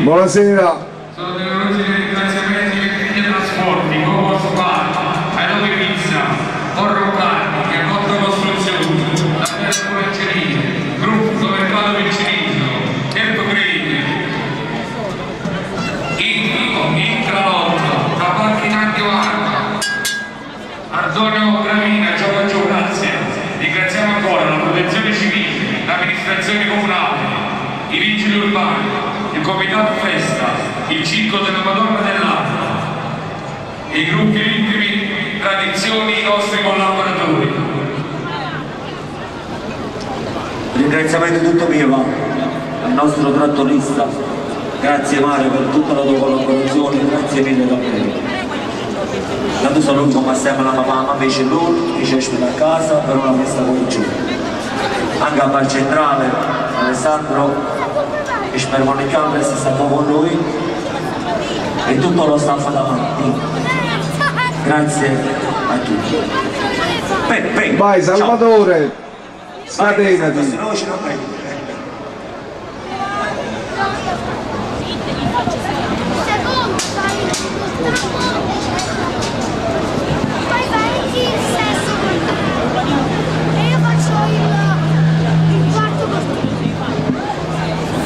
Buonasera. Sono doverosi i ringraziamenti per Griglia Trasporti, Gogo Spa, Aerobi Pizza, Porro Carni, Chiacotto Costruzioni, Davvero Foraggeria, Gruppo Mercato Piccinino, Tempo Green, Inco, Intralotto, Tabacchi Nandiovano, Antonio Gravina, Gioca Gio, grazie. Ringraziamo ancora la Protezione Civile, l'amministrazione comunale, i vigili urbani, il comitato festa, il circo della Madonna dell'Acqua, i gruppi ritmi, tradizioni, i nostri collaboratori. Ringraziamento tutto mio va al nostro trattorista. Grazie Mario per tutta la tua collaborazione, grazie mille davvero. Tanto saluto come sempre la papà, mamma invece lui, che ci ospita a casa per una festa con giù. Anche a Bar Centrale, Alessandro, che spero nel campo sia stato con noi e tutto lo staff davanti. Grazie a tutti. Peppe, Vai ciao. Salvatore, Vai, scatenati. se no ci non prendo. Secondo, fai l'ottavo, poi fai il sesto con te. E io faccio il quarto con te.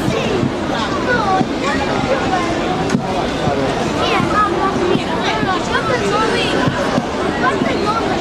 Sì, no, il quarto è più bello. Chi è? Mamma mia, guarda il nome. Guarda il nome.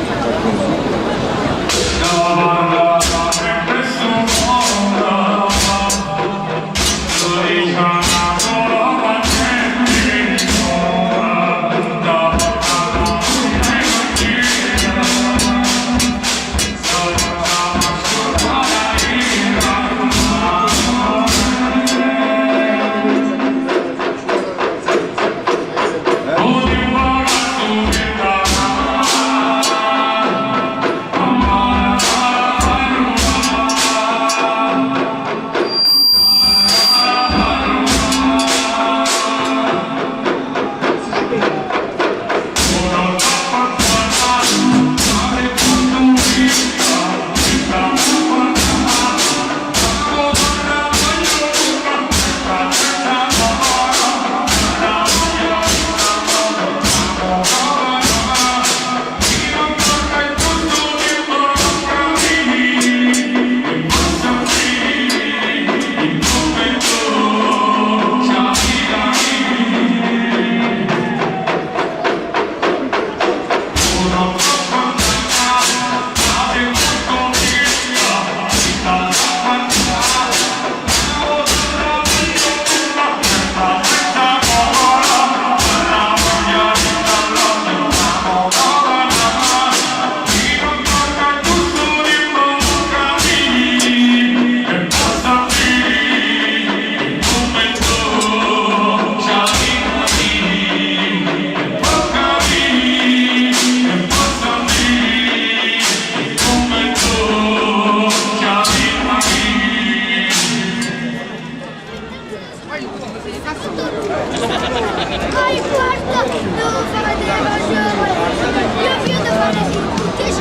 Poi il quarto devo fare vedere, io io devo fare 10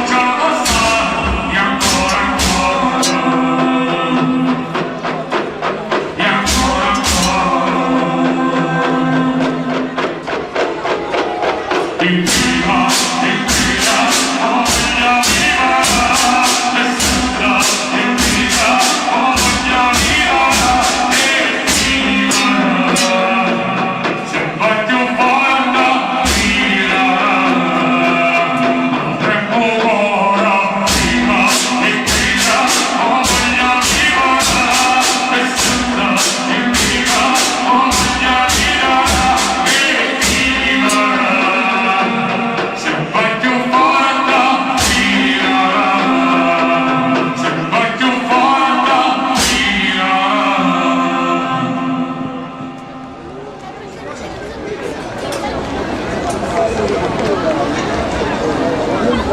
Ciao.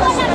Oh.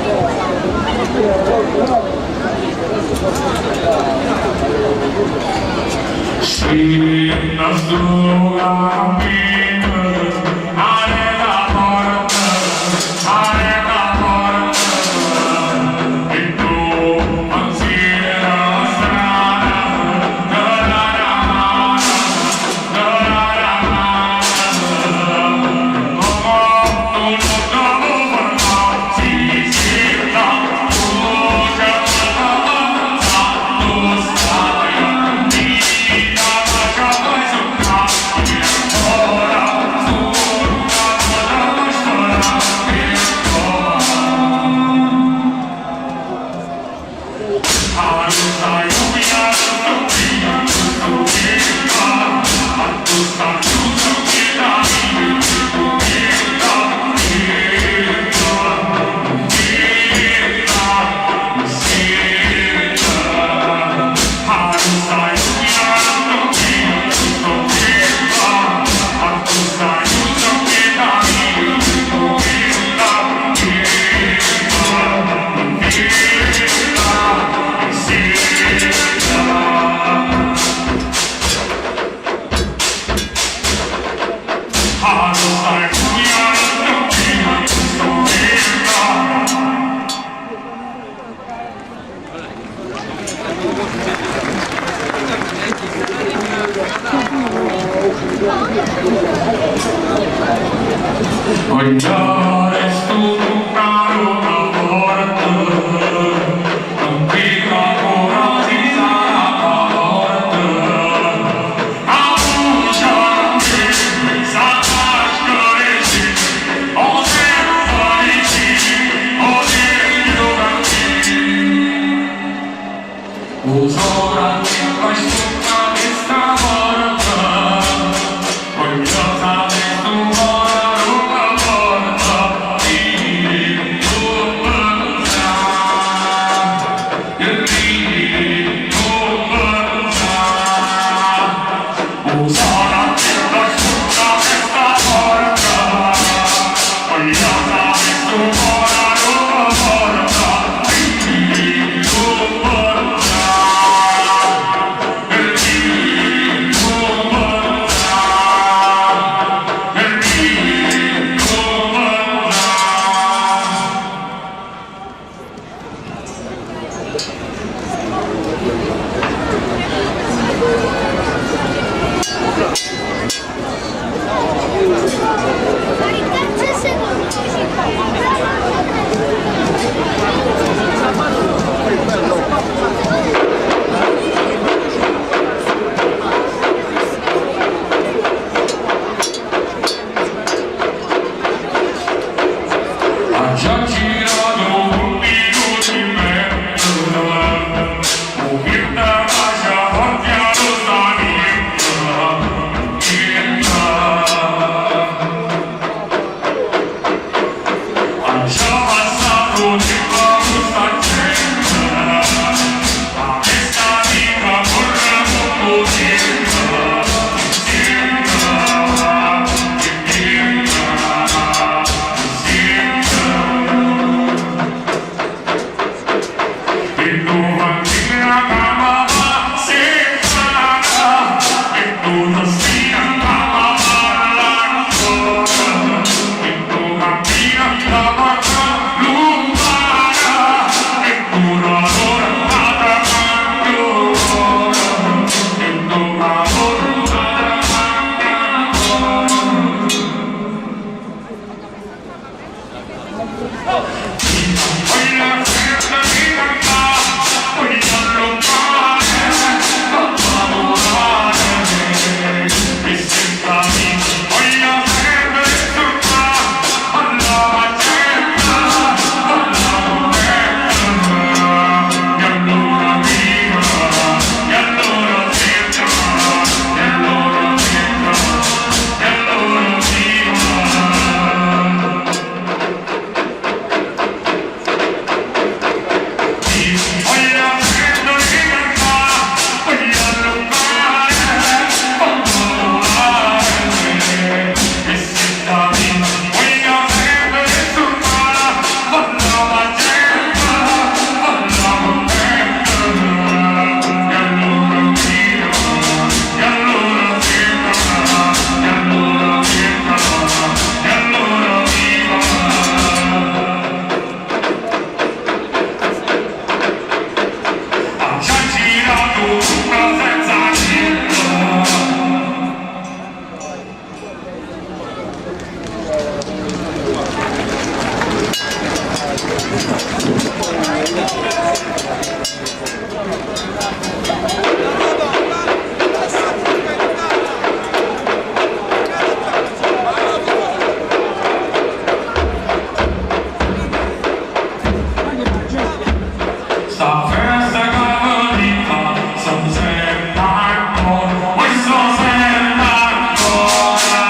Sta festa cavalita son sempre ancora, questo serve ancora.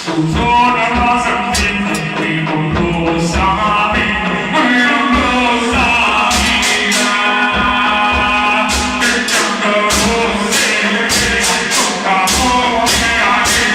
Su sono la sentita, qui non lo sapi, qui non lo sapi. Che canto rosse, che tocca come a che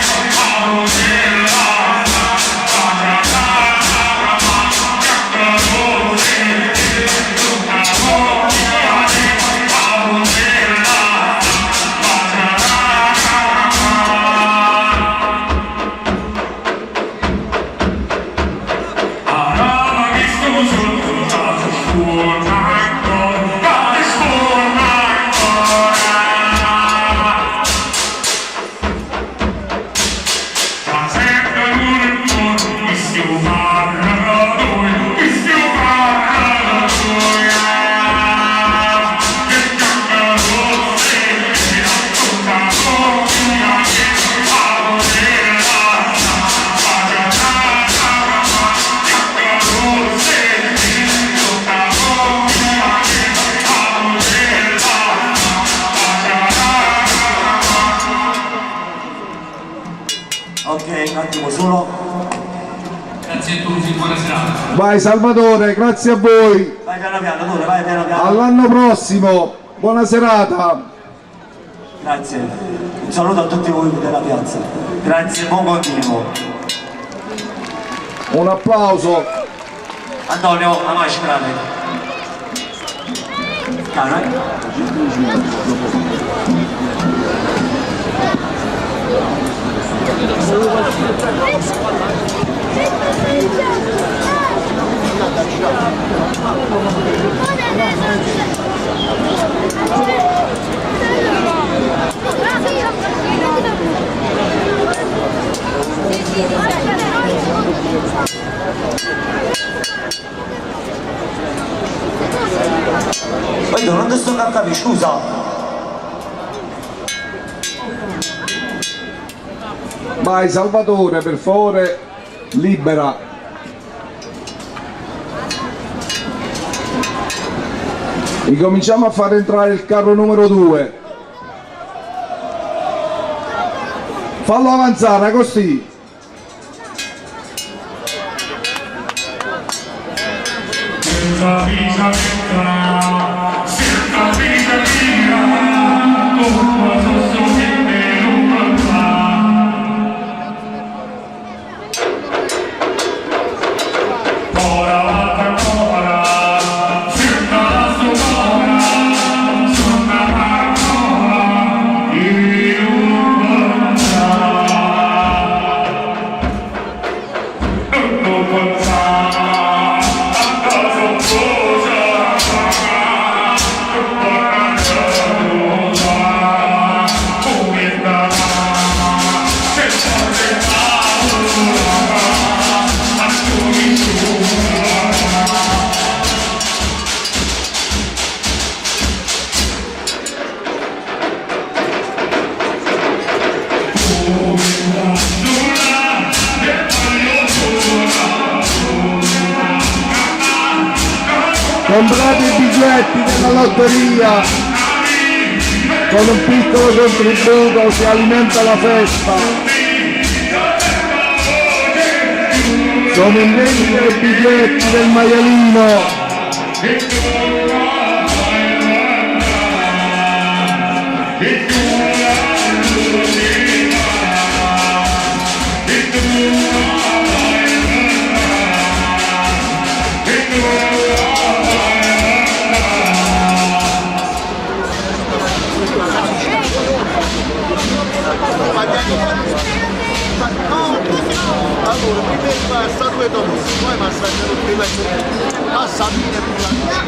Ok, un attimo solo. Grazie a tutti, buona serata. Vai Salvatore, grazie a voi. Vai piano piano, Tore, vai piano piano. All'anno prossimo. Buona serata. Grazie. Un saluto a tutti voi della piazza. Grazie, buon continuo. Un applauso. Antonio, a maschera. Caro, eh? Guarda, non ti sto a capire, scusa. Vai Salvatore, per favore, libera. Ricominciamo a far entrare il carro numero 2. Fallo avanzare così. Comprate i biglietti della lotteria. Con un piccolo contributo si alimenta la festa. Sono in vendita i biglietti del maialino. Allora, prima passa due dopo, poi passa il prima passa fine prima.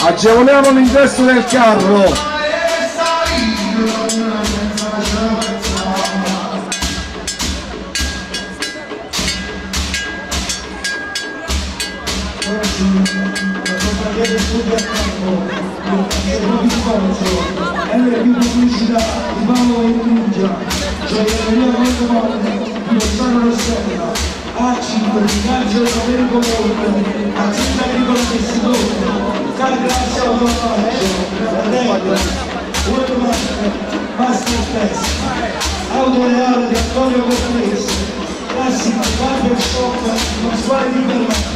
Agevoliamo l'ingresso del carro. La compagnia del Sud a Campo, il Più LP Pubblicità di Paolo Ventugia, Gioielleria Gorgo di Rossano Rossella, A5 di Angelo Domenico Volpe, Azienda Agricola Tessitore, Carglass Autolavaggio, Red, Webmark, Master Test, Auto Reale di Antonio Cortese, Classic Barber Shop di Pasquale Di Bernardo,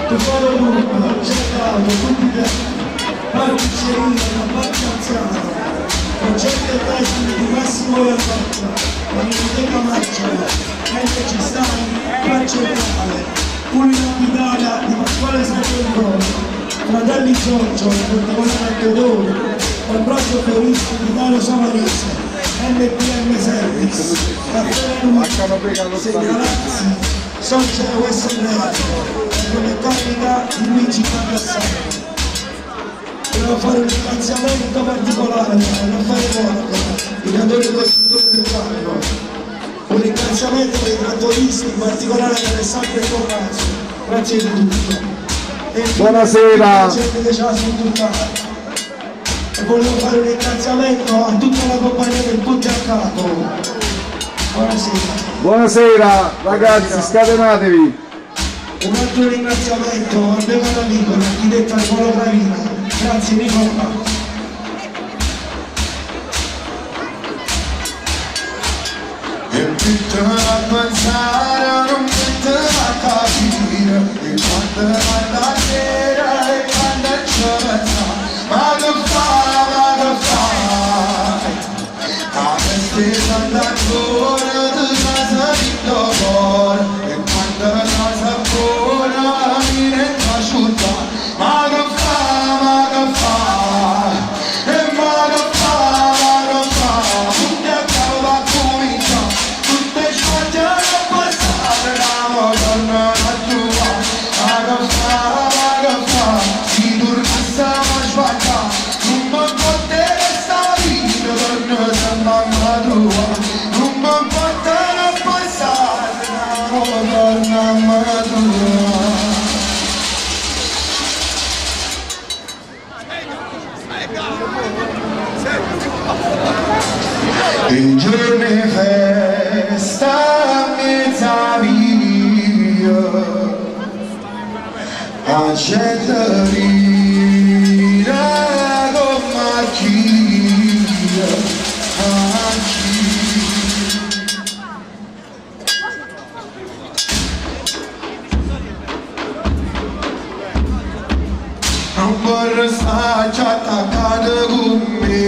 Tufano Group, Jet Auto, Tutti Parrucceria da Banca Anziana, Progetti e testi di Massimo Iannotta, la Biblioteca Marciano, NC Stein, Bar Centrale, Unità Italia di Pasquale Sergio Fratelli Giorgio, in particolare a Teodoro, Ambrogio Fioristi di Dario Savarese, NPM Service, Caffè Luigi, Segnalazzi, Social USR, Meccanica di Luigi Cacassano. Volevo fare un ringraziamento particolare a Raffaele Monaco, il creatore e costruttore del carro. Un ringraziamento ai trattoristi, in particolare ad Alessandro e Tommaso. Grazie di tutto. E infine, Buonasera. la gente che ce l'ha sopportata. E volevo fare un ringraziamento a tutta la compagnia del Ponte a Capo. Buonasera. Buonasera ragazzi, scatenatevi. Un altro ringraziamento al mio caro amico, l'architetto Nicola Gravina. Grazie Nicola. E più a pensare non metto a capire E quando va la sera e quando ci pensa Ma che fa, ma che fai? A me stessa ancora di casa di cuore E quando casa ancora mi rendo asciutta Ma che fa, ma che fai? E ma che fa, ma che fa? Tutti a capo a cominciare Tutte sbagliate a passare La madonna a trovare Ma che fa, ma che fa? Si tornasse a sbagliare Non mi importa sta vita Torna sempre a trovare Non mi importa passare La madonna a trovare Il giorno di festa mezza via A gente ride come chi a chi. Non vorrei stare attaccato con me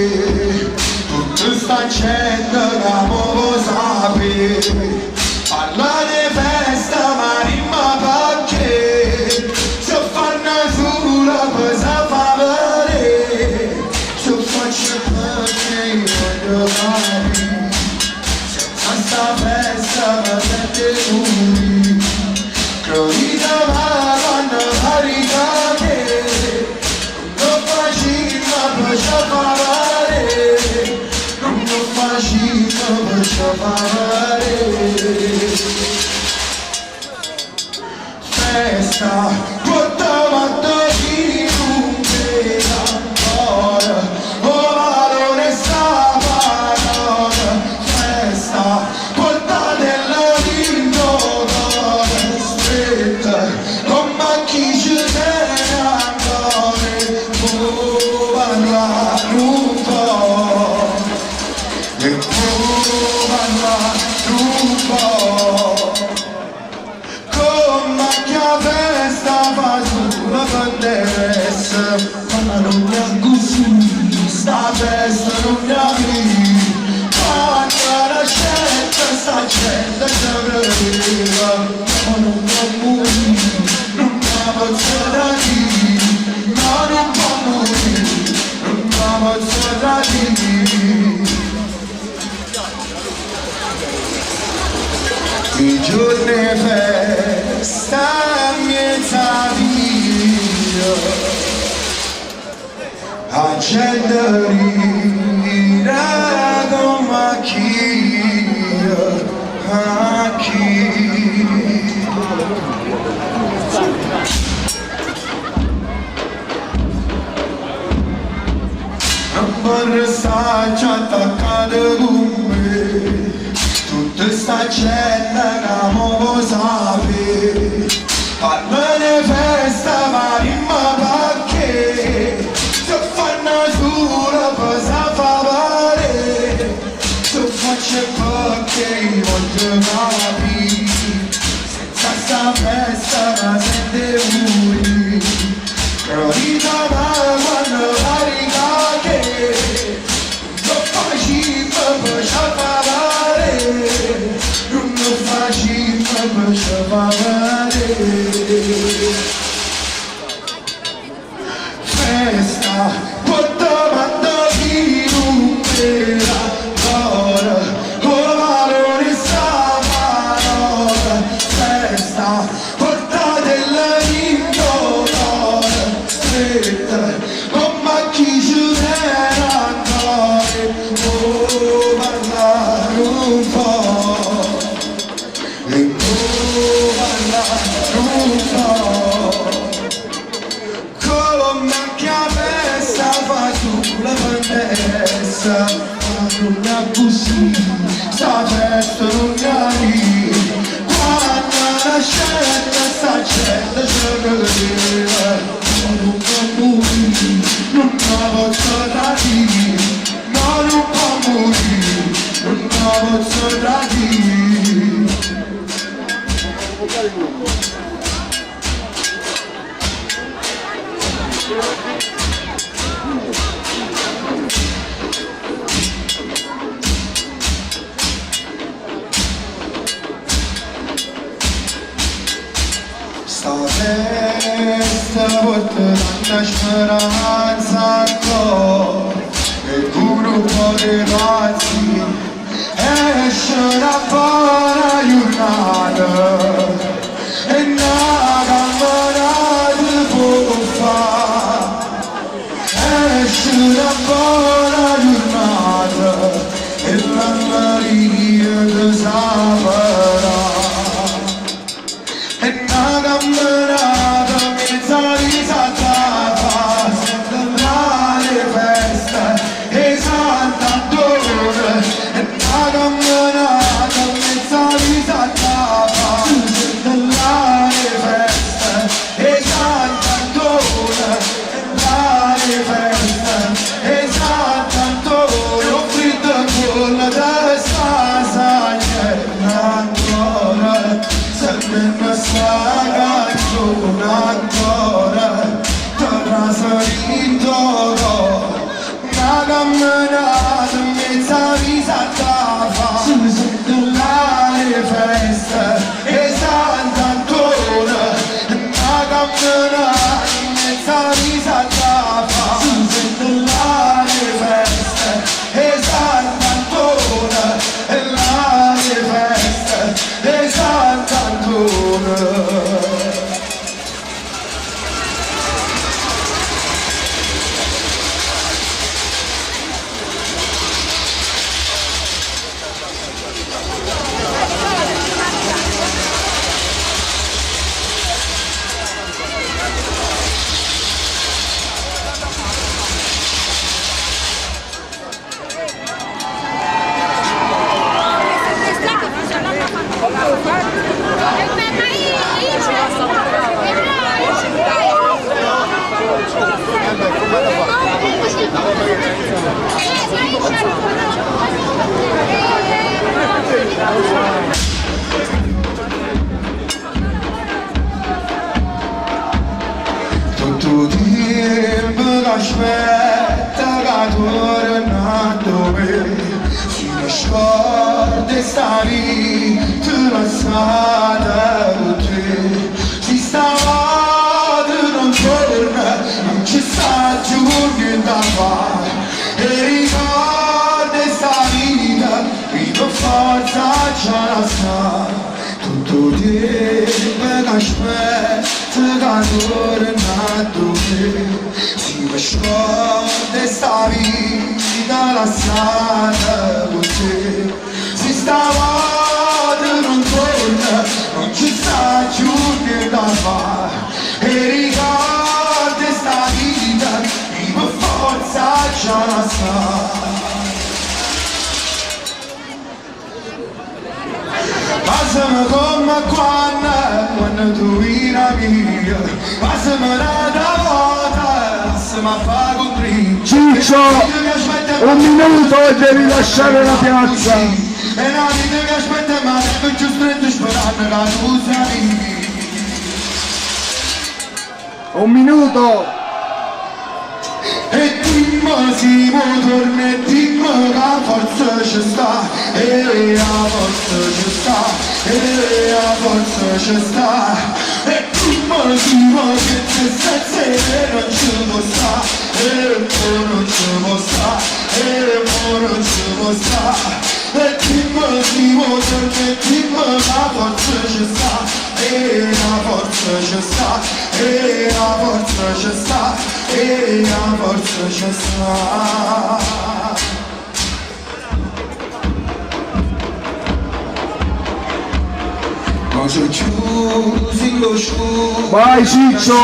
Tutta sta gente che mi sapere Parla di festa ma rimma perché Se fanno solo per sa vedere Se faccio perché io voglio capire Senza sta festa mi sento morire Crorita ma quando marita che Non faccio per fare Non faccio per fare Festa, porta di non ancora O valore sta parola Festa, portatela di cuore stretta Come chi ci tiene ancora Può parlare un po' E può parlare un po' Come chi a festa gente ride come a chi, a chi. Sta attaccata con me, tutta sta gente che mo vo sapere. Parla festa ma dimmi perché, se fanno solo per fare, se faccio perché voglio capire, senza sta festa ma sente voi. Capita ma quando carica che non facciamo per fare, non facciamo per fare. Festa, porta mandati ora, o valore sta parola. Festa, portate l'indo stretta, come chi ci era ancora, oh parlare un po', e oh parlare un po'. Come chiave fa sulla testa, ma non è così, sta festa non è. Quando la scelta sta gente ci credeva, ma non può morire, non la posso tradire, no non può morire, non la posso tradire. Sta festa porta tanta speranza ancora e pure un po' di pazzi esce una buona giornata e una camminata può fare esce una buona giornata e la Maria ti saprà e una camminata mezza risata sembrare festa e Sant'Antone e una camminata mezza risata sembrare festa e Sant'Antone sembrare festa e Sant'Antone ho freddo con la testa saglia ancora sempre sta canzone ancora torna salito una camminata mezza risata fa l'aria festa e Sant'Antone una camminata mezza risata fa l'aria festa e Sant'Antone e l'aria festa e Sant'Antone. Tutto tempo che aspetta che torna dove si scorda e sta vita lasciata con te si stava non torna non ci sta più niente da fare e ricorda sta vita vivo forza ce la sta tutto tempo che aspetta aspetta che torna a me. Si mi scordo sta vita lasciata con te. Si stavolta non torna, non ci sta più niente da fare. E ricorda sta vita, mi per forza ce la sta. Passami come quando, quando tu eri mia, passami una volta, passami a fare con te. Ciccio, un minuto e devi lasciare la piazza. E la vita che aspetta ma sempre più stretto sperando che tu sia mia. Un minuto. E dimmi se può torna e dimmi che forza ci sta, e la forza ci sta, e la forza ci sta. E dimmi se può che te senza te non ci può sta, e mo non ci può sta, e mo non ci può sta. E dimmi se può torna e dimmi che forza ci sta, e la forza ci sta, e la forza ci sta, e la forza ci sta. Ma sono chiusi lo scuro Vai Ciccio.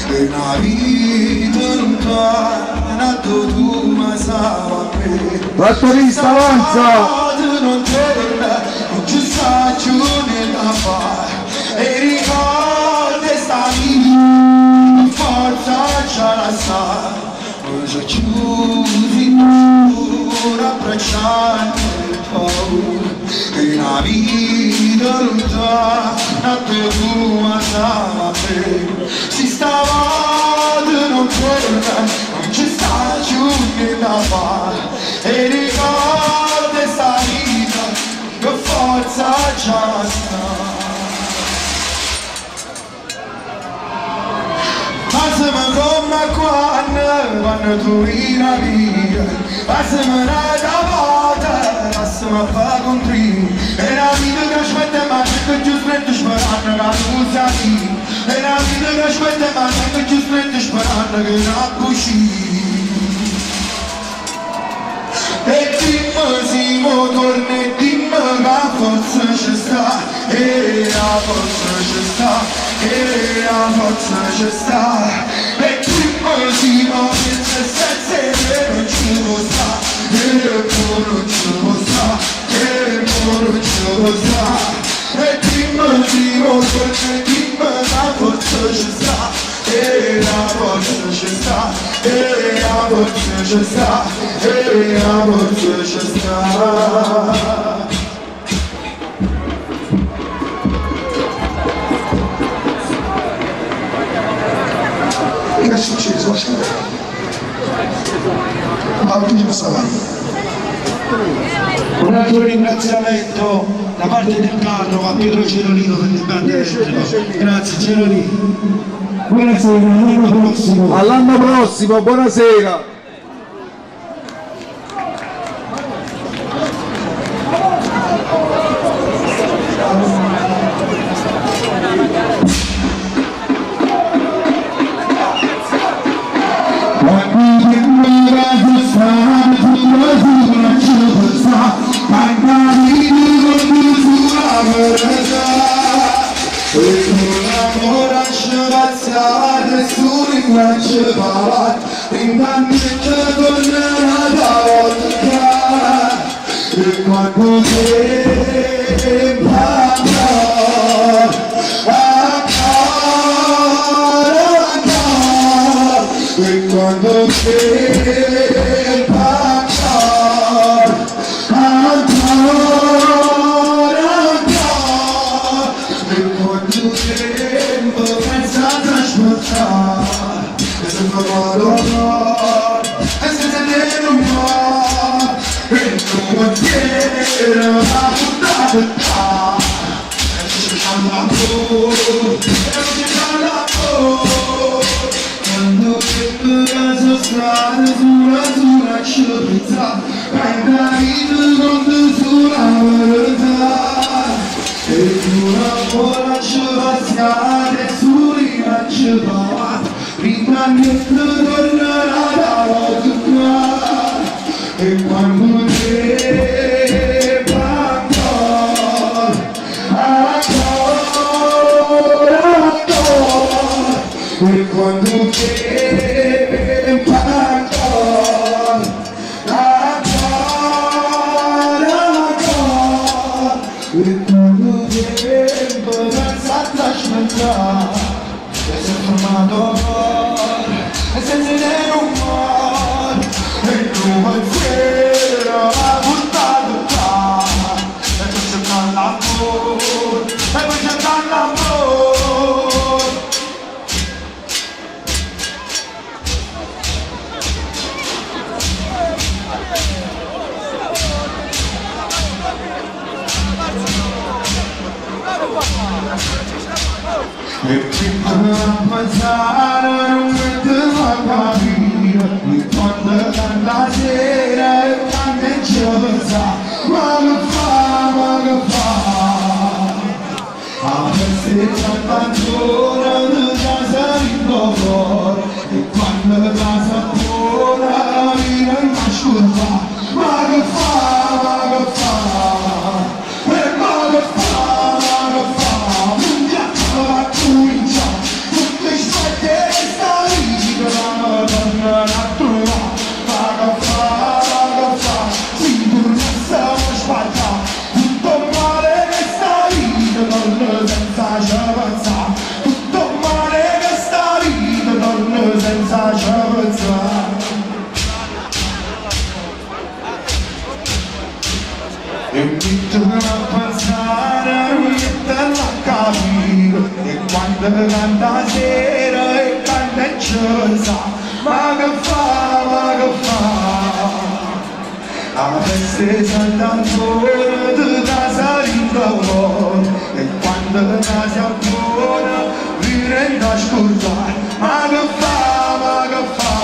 E una vita lontana dove tu mi sai a me. Trattorista avanza. Non torna, non ci sta più niente da fare. E ricorda sta vita, forza ce la sta. Non ci chiusi ancora abbracciando il paura. E una vita lontana dove tu mi sai a me. Si stava non torna, non ci sta più niente da fare. E ricorda sta vita, che forza già sta. Passami come quando, quando tu eri via, passami una volta, passami a fare con te. E la vita che aspetta ma sempre più stretto sperando che tu sia mia. E la vita che aspetta ma sempre più stretto sperando che non uscire. E dimmi se mo torna e dimmi che forza ci sta, e la forza ci sta, e la forza ci sta. E dimmi se mo pensa senza te non ci può sta, e mo non ci può sta, e mo non ci può sta. E dimmi se mo torna e dimmi che forza ci sta, e la forza ci sta, e la forza ci sta, e la forza ci sta. Che è successo? Alvino Savani. Un altro ringraziamento da parte del parroco a Pietro Cerolino per il band elettrico. Grazie Cerolino. Buonasera, all'anno prossimo. All'anno prossimo, buonasera. E quando te parlo, ancora, ancora, e quando te parlo, ancora, ancora, e quando tempo pensa a trasportare, e se fa valore, e senza te non può, e non tiene la puntata, e ci siamo ancora, e ci siamo ancora. Quando che la strada sulla sulla ci pensa, ma in vita non ti sulla verità. E tu la ancora ci passate, solo io ci passo, rimane tornerà da volta e quando te ancora, ancora, ancora, e quando te ancora, ancora, ancora, e quando tempo senza trasmettere, e si è fermato cuore, e senza ne rumore, e tu pensiero ha buttato qua, e per cercare l'amore, e per cercare l'amore. E ti pensare non metto a capire E quando la sera e quando ci pensa Ma che fa, ma che fa A festeggiare ancora di casa in cuore E quando casa buona viene a scordare Ma che fa, ma che fa E ma che fa, ma che fa Un viaggio va comincia Tutte sbatte sta vita Ma torna a trovare Ma che fa, ma che fa Si tornasse a sbagliare Tutto male che sta vita Torna senza ci pensare Tutto male che sta vita Torna senza ci pensare E mi torno a pensare, mi torno a capire E quando canta sera e canta in cielo Ma che fa, ma che fa A festa ancora di casa in cuore E quando casa buona vi rendo a scordare Ma che fa, ma che fa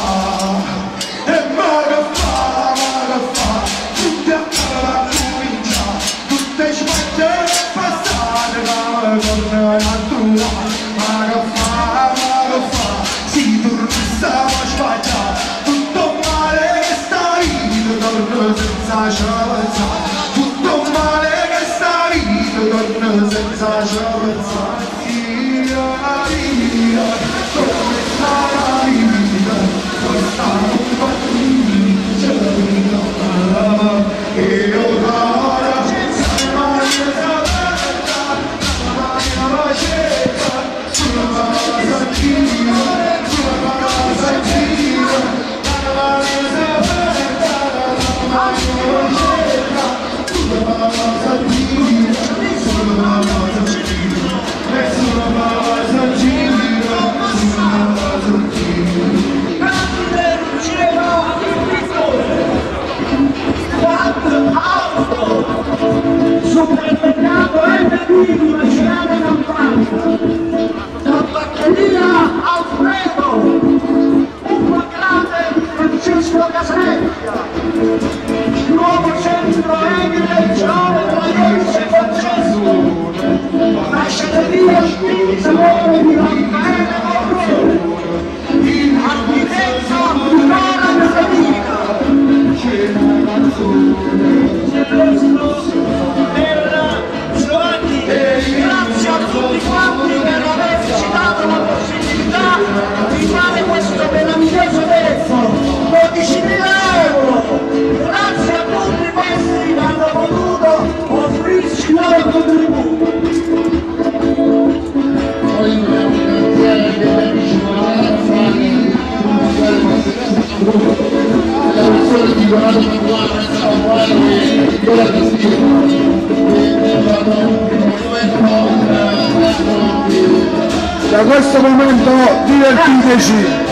E ma che fa, ma che fa Tutte a casa comincia Tutte sbatte passate Ma torna a trovare Ma che fa, ma che fa Si tornasse a sbagliare Tutto male che sta vita Torna senza pensare Tutto male che sta vita Torna senza pensare Via, via Come sta la vita Questa compagnia Ce la E ora Grande Ruggero il pittore, Quattro Auto, supermercato MB di Macerata Campania, Tabaccheria Alfredo, Uva Grande di Francesco Casrecchia, Nuovo Centro Edile Giove Raiense Francesco, Mascelleria Spini Sapore di Raffaele Morrone, Architetto Nicola Casalina, per Giovanni, grazie a tutti quanti per averci dato la possibilità di fare questo meraviglioso evento, 12.000 euro, grazie a tutti questi che hanno potuto offrirci il loro contributo. Poi dobbiamo ringraziare anche gli amici Maggioranza, la persona di Donato Manuano, Renzo Manuano e Nicola Castino, che ci hanno Da questo momento divertiteci!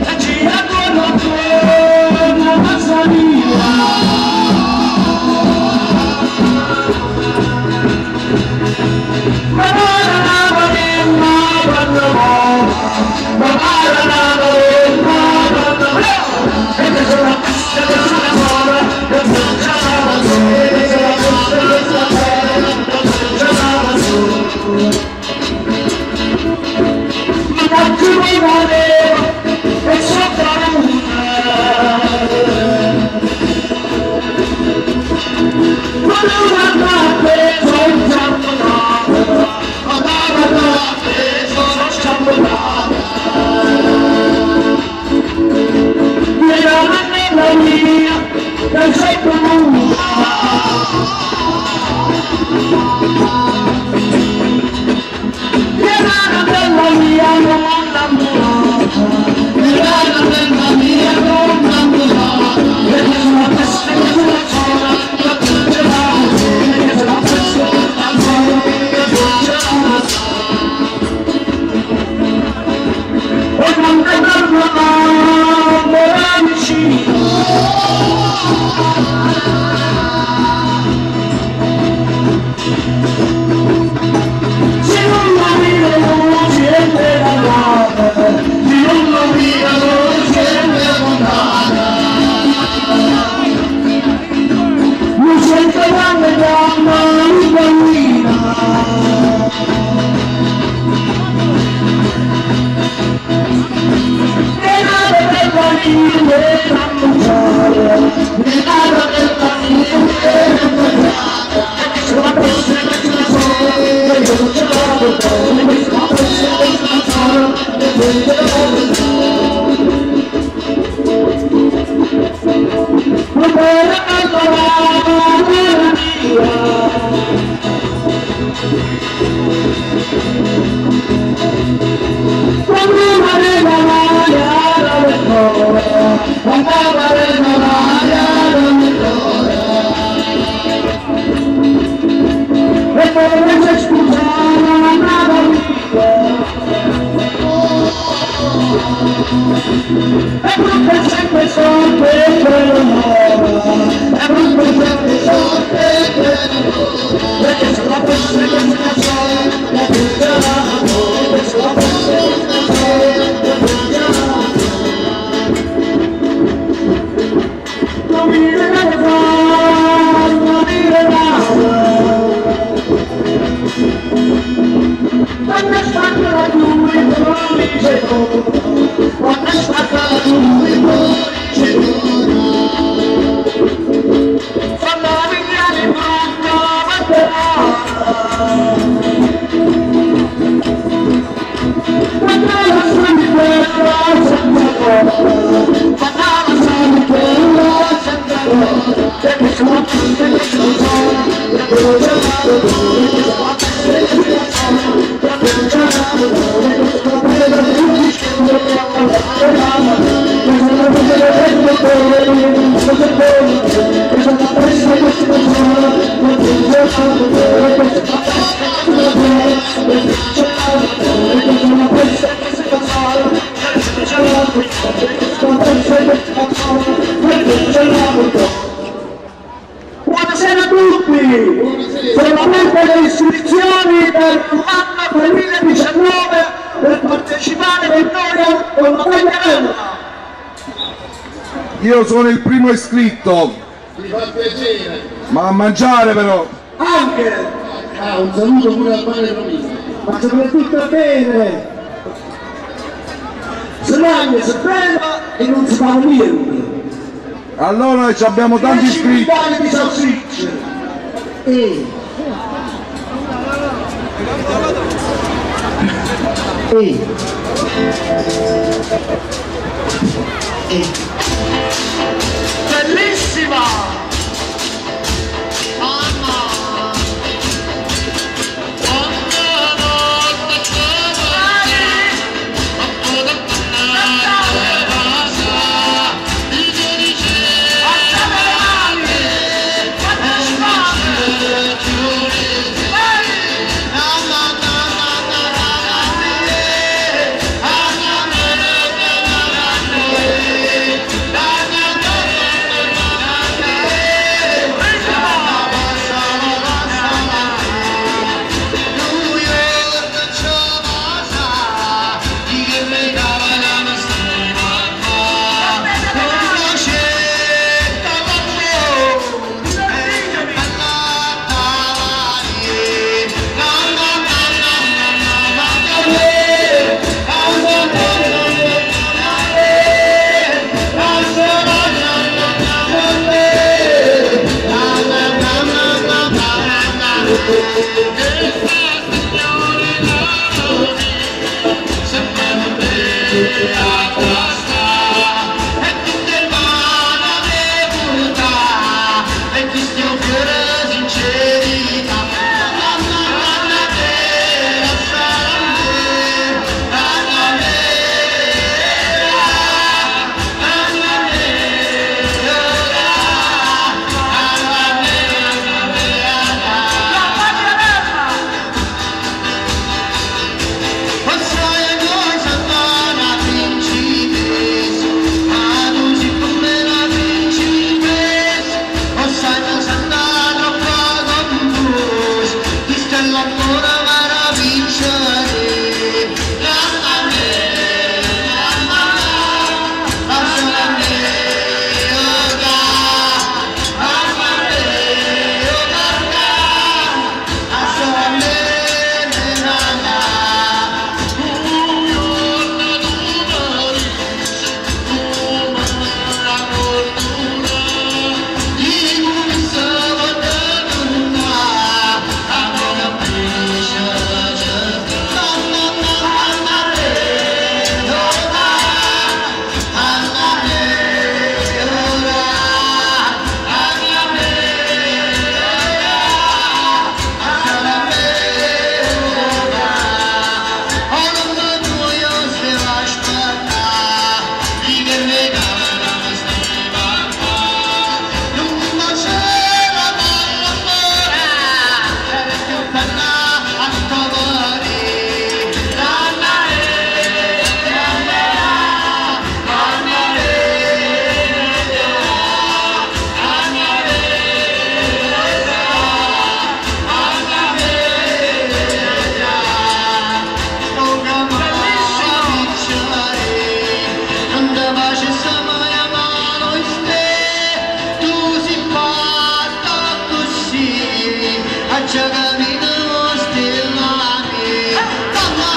Thank Buonasera a tutti! Sono aperte le iscrizioni per l'anno 2019 per partecipare con noi con la Tagliarella. Io sono il primo iscritto, Mi fa piacere. ma a mangiare però. Anche, Ah, un saluto pure al padre Romino. ma soprattutto a bere. Se mangia, si beve e non si fa niente. Allora ci abbiamo tanti 10 iscritti. quintali di salsicce. E. E. E. Bellissima! Na na na na na na. Faccio capito stella mia. Mamma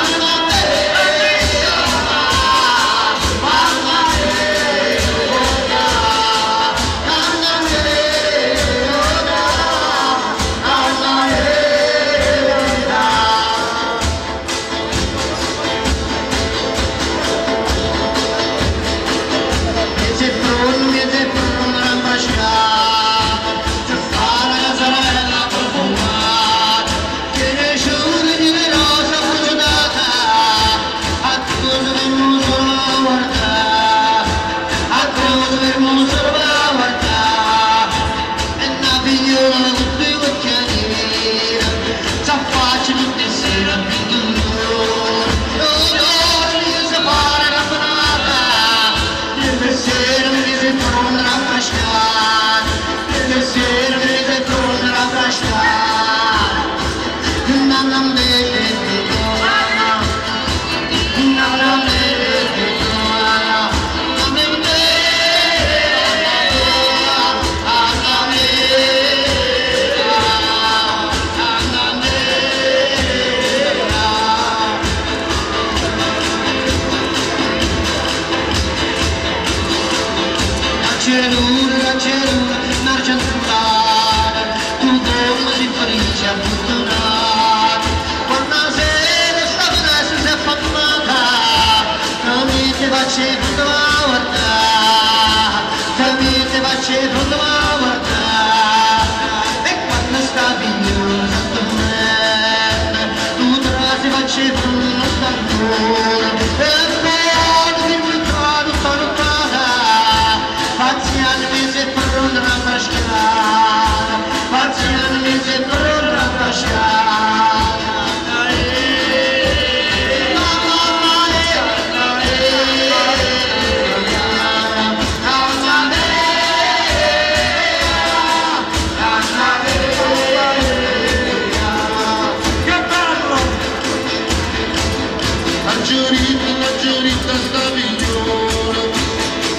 Angelita, sta migliore,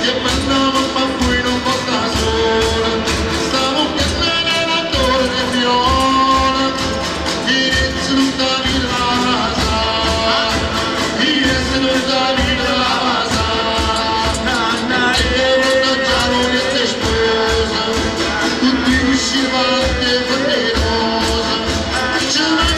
che mandava ma poi non porta sola, stavo piangendo la torre di viola, inizio tutta villa inizio tutta villa e non già non è sposa, tutti uscivano e rosa, c'è una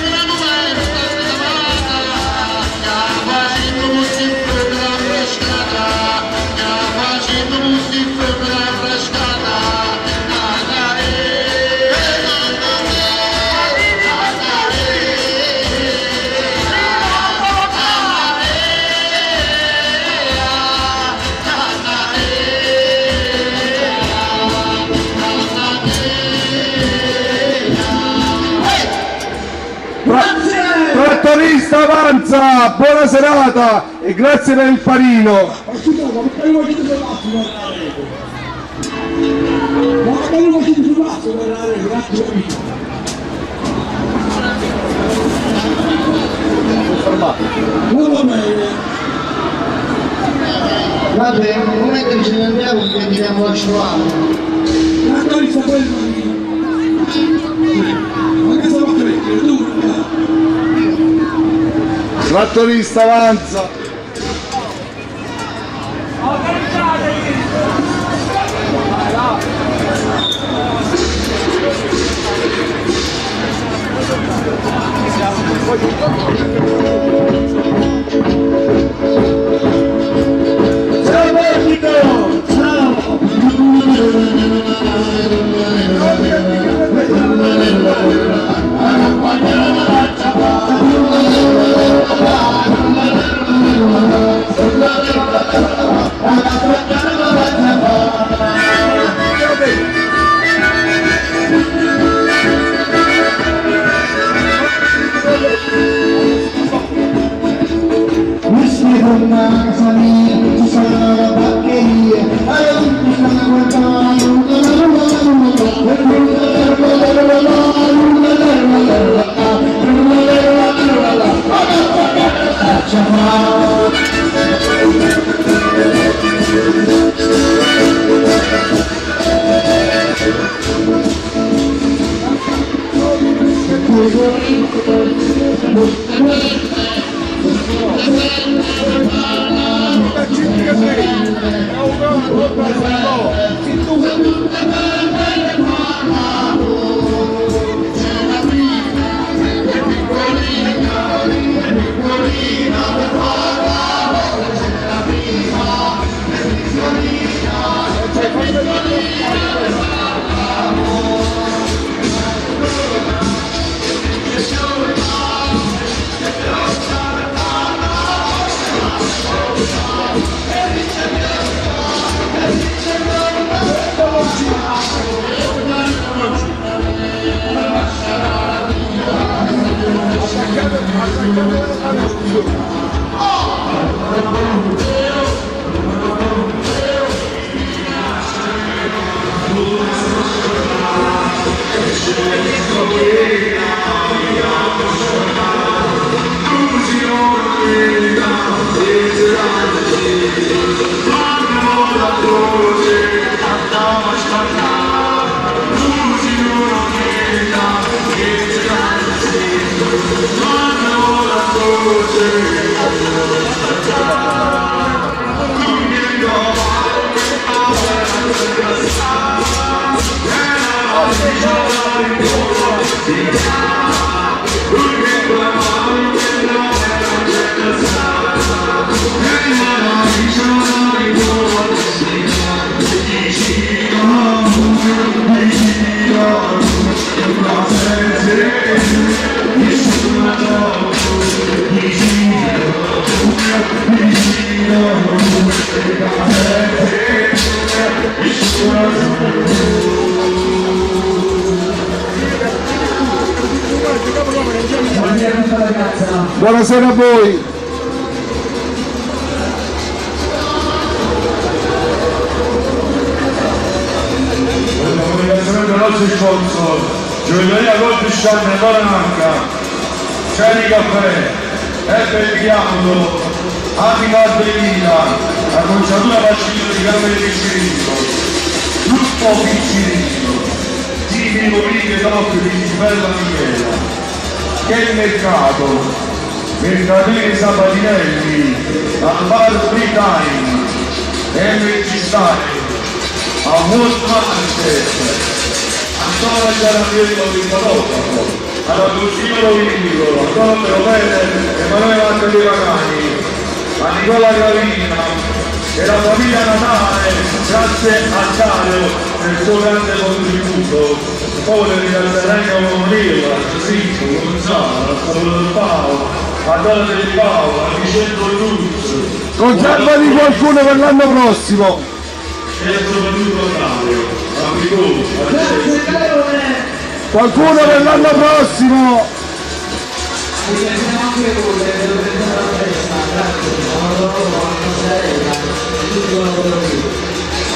Trattorista avanza, buona serata e grazie per il panino. Vabbè, un momento che ce ne andiamo e tiriamo la scivolata. Trattorista poi il panino. Ma che stiamo a credere? Tu? Trattorista avanza. Ciao Portico! Ciao! Thank Buonasera a voi. Un ringraziamento al nostro sponsor, Gioielleria Colpisciani ancora manca, Ceri Caffè, Ebbe Chiaudo, Amica Bellina, la conciatura Pacino di Carmelo Piccirillo, Gruppo Piccirillo, Tipico Righe Doc di Bella Michela, Che il mercato, Mercatini Sabatinelli, al bar Free Time, MG Style, a Wolf Market, Antonio Giarambiello di fotografo, ad Agostino Rovigo, Antonio Pérez, Emanuele Marco De Pagani, a Nicola Gravina e la famiglia Natale, grazie a Dario per il suo grande contributo. Poi voglio ringraziare anche a Monello, a Giuseppe, Gonzalo, a Salvatore Paolo, a Donna Del Paolo, a Vincenzo Luz. Conservati qualcuno per l'anno prossimo. E soprattutto a Dario, a Vigò, a Grazie Qualcuno per l'anno prossimo. Ringraziamo anche voi che avete organizzato la festa, grazie, buon lavoro, a Sarella e tutti i collaboratori.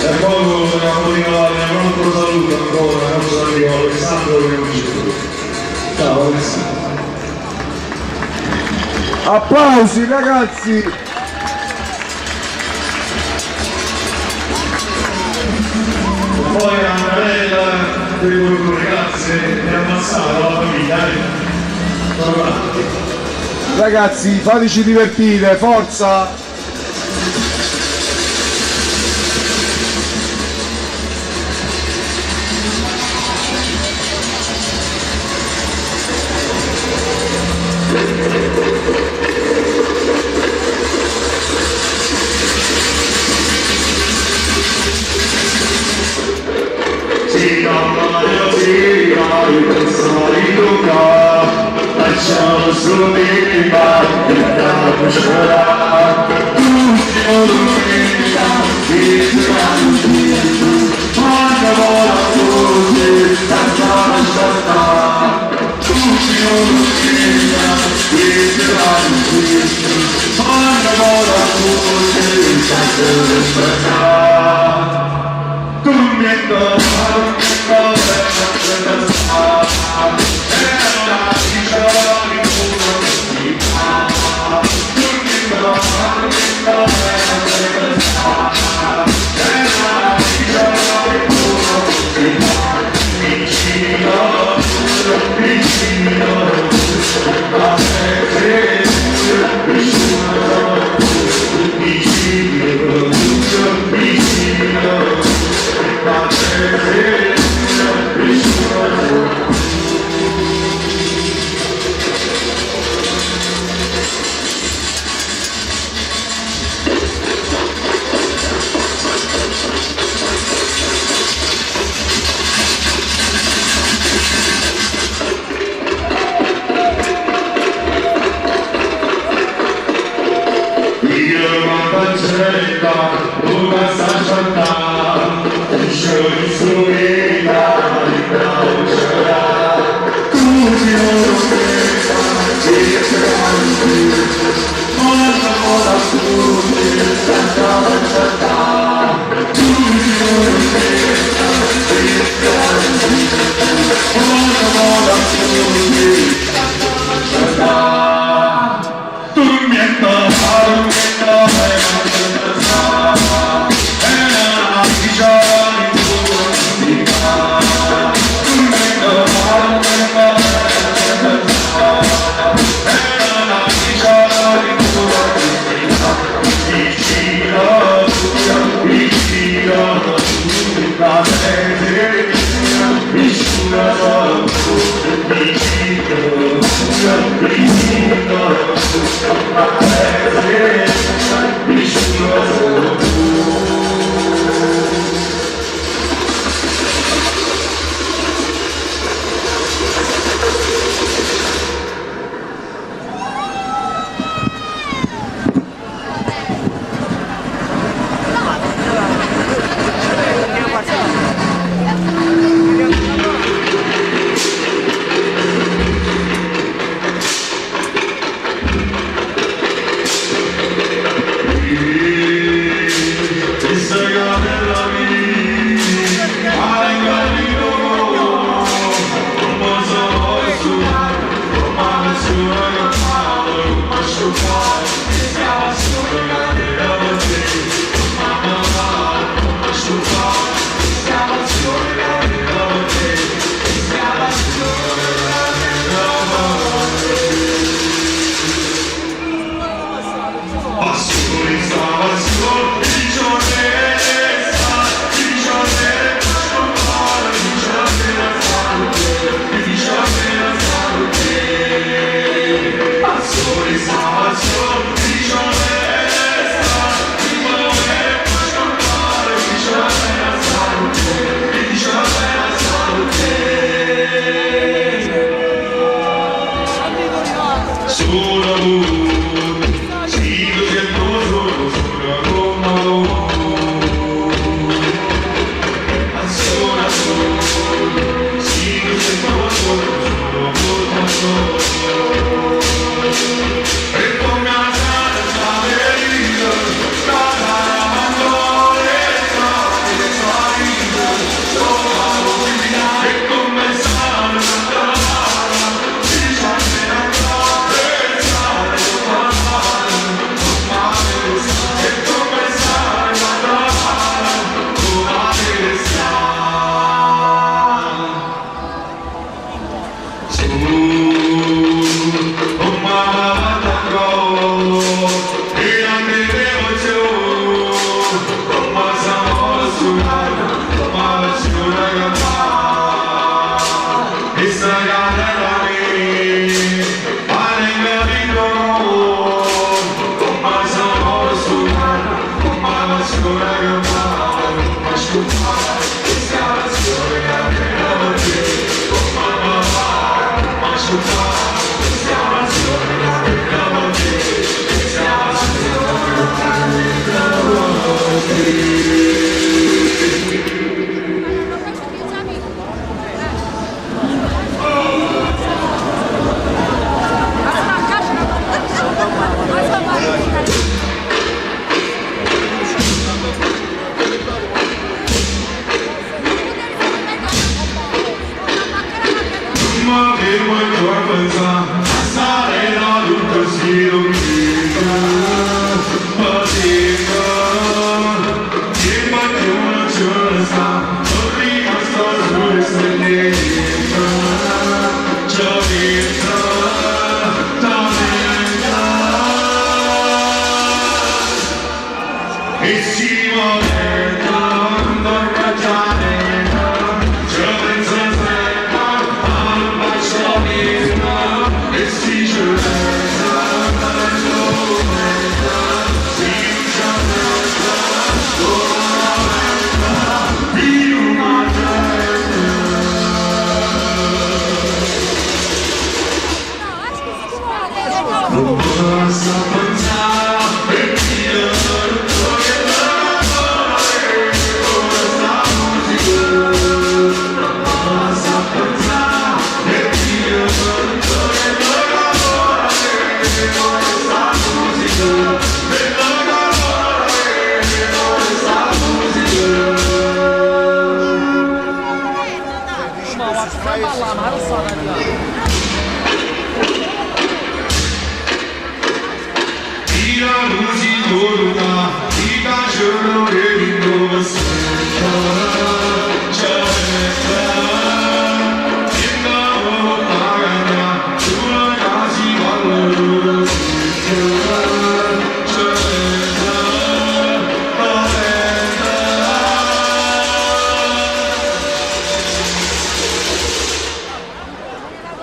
E poi vogliamo rinnovare un altro saluto ancora al nostro amico Alessandro che non c'è più. Ciao Alessandro. Applausi ragazzi. E poi a Antonella, devo grazie e ammazzare la famiglia. eh. Sono grandi. Ragazzi, fateci divertire, forza!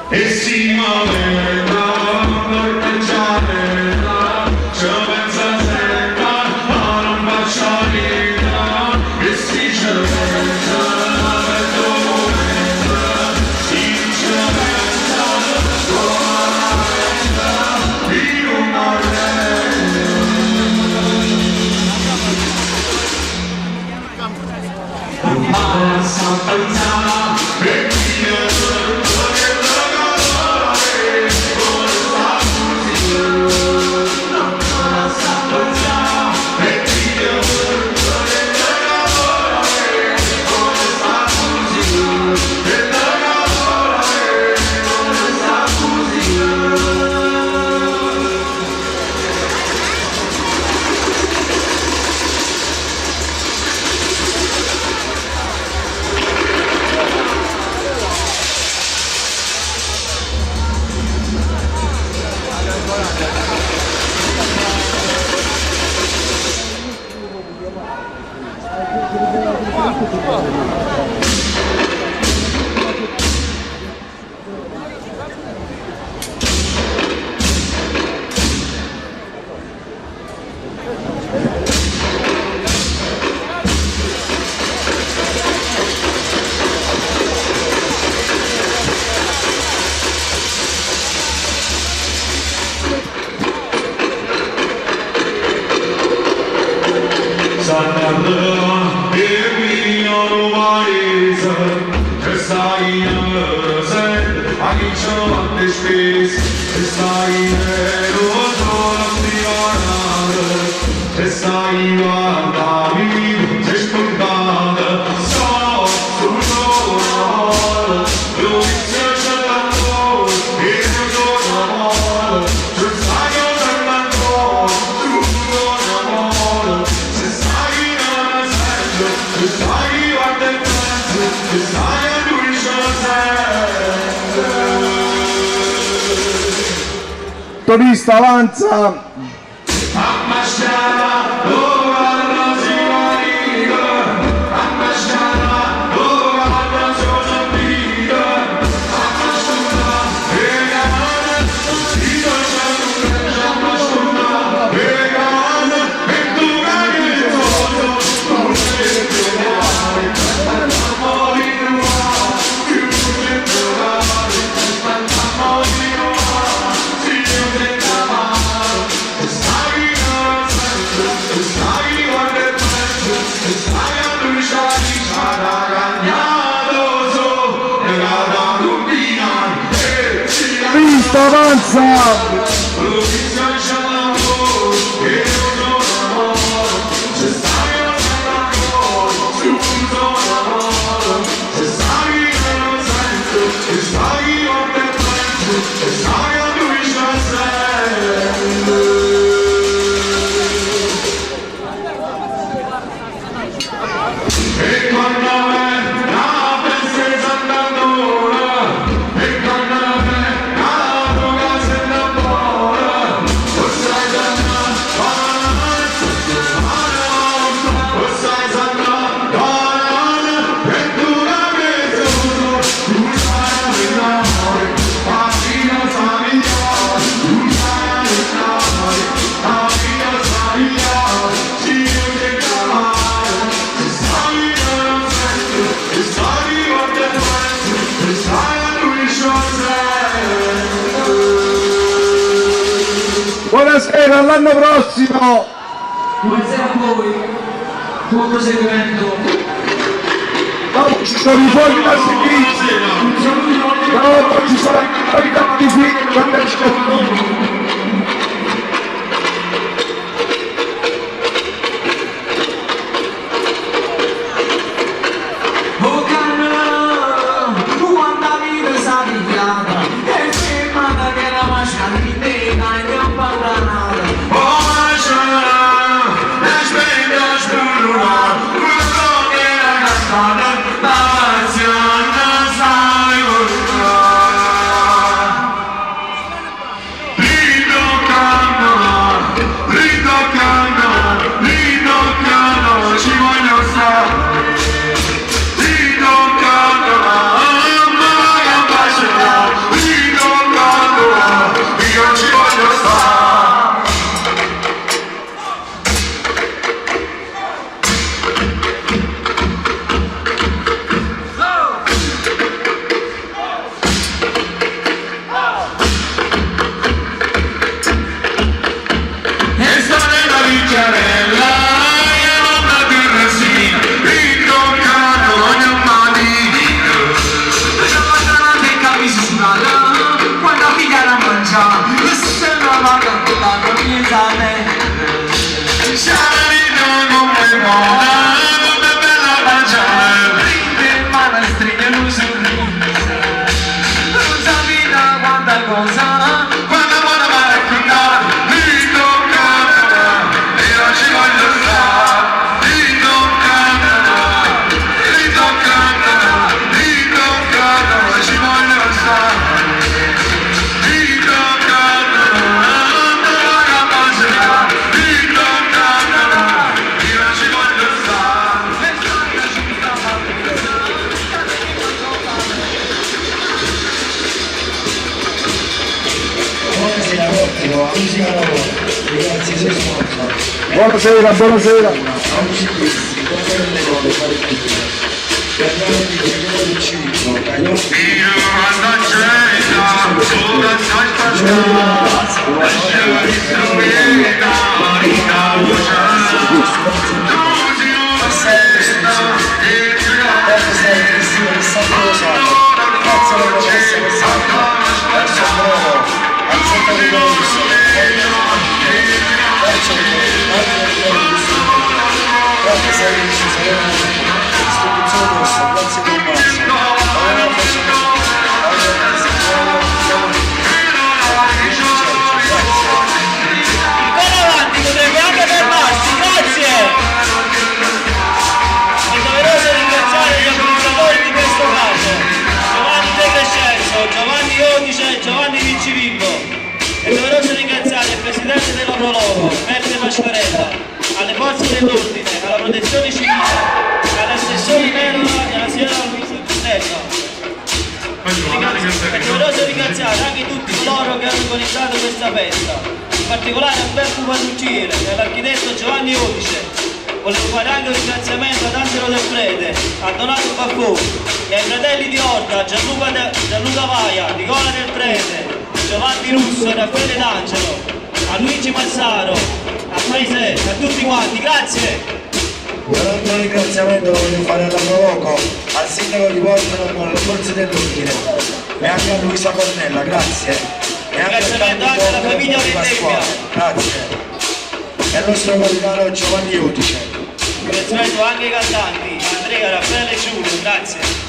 E si muoveva, corteggiarela, ci pensa sempre a non baciarla. E si ci pensa, per documento, si ci pensa, come in una Turista avanza. Turista avanza. Buonasera, all'anno prossimo! Buonasera a voi, buon proseguimento. Dopo ci sono i fuochi da sinistra, dopo ci sono i tanti figli. Oh canna, state pazzianno sai purtà. Ritoccando, ritoccando, ritoccando, ci voglio stare. Ritoccando, mamma che bacia, ritoccando, io ci voglio stare. E sta nella ricciarella, e non la terrasina, ritoccando ogni mattina. Quando figlia la mangia, se la va cantando miezza Sciarina come moda, come bella mangiare. Rinde mano stringe un sorriso, non sapete quanta cosa, Quando buona va a raccontare, ritoccando, e non ci voglio stare. Ritoccando, ritoccando, ritoccando, ci voglio stare. Ritoccando, ancora mangiare, ritoccando, io non ci voglio stare. Buonasera Portico, amici Calavoro, ragazzi sei sponsor. Buonasera, buonasera. Amici questi, come le cose fare tutto. Caglioti, Caglioti Ciccio, Caglioti Io quando c'era, ora sta Grazie alla promessa che salta, verso il brolo, al centro di Russo, verso il Grazie Salucci, Istituzione Rossa, grazie Tommaso. Allora facciamo Ancora avanti, potrebbe anche fermarsi, grazie! È doveroso ringraziare gli amministratori di questo caso, Giovanni De Crescenzo, Giovanni Iodice e Giovanni Vincivimbo. È doveroso ringraziare il presidente della Prologo, Peppe Mascarella, alle forze dell'ordine, alla protezione civile, all'assessore Merola e alla signora Luisa Cornella. È doveroso ringraziare anche tutti coloro che hanno organizzato questa festa, in particolare a Beppo Parrucchiere e all'architetto Giovanni Odice. Volevo fare anche un ringraziamento ad Angelo Del Prete, a Donato Baffò e ai fratelli di Orta, Gianluca, Gianluca Vaia, Nicola Del Prete, Giovanni Russo e Raffaele D'Angelo, a Luigi Massaro, a Paese, a tutti quanti, grazie! Un altro ringraziamento lo voglio fare alla Proloco, al sindaco di Portano, alle forze dell'ordine e anche a Luisa Cornella, grazie. E anche al Ringraziamento anche alla famiglia di Pasquale, grazie. E al nostro capitano Giovanni Iudice. Ringraziamento anche ai cantanti, Andrea, Raffaele e Giulio, grazie.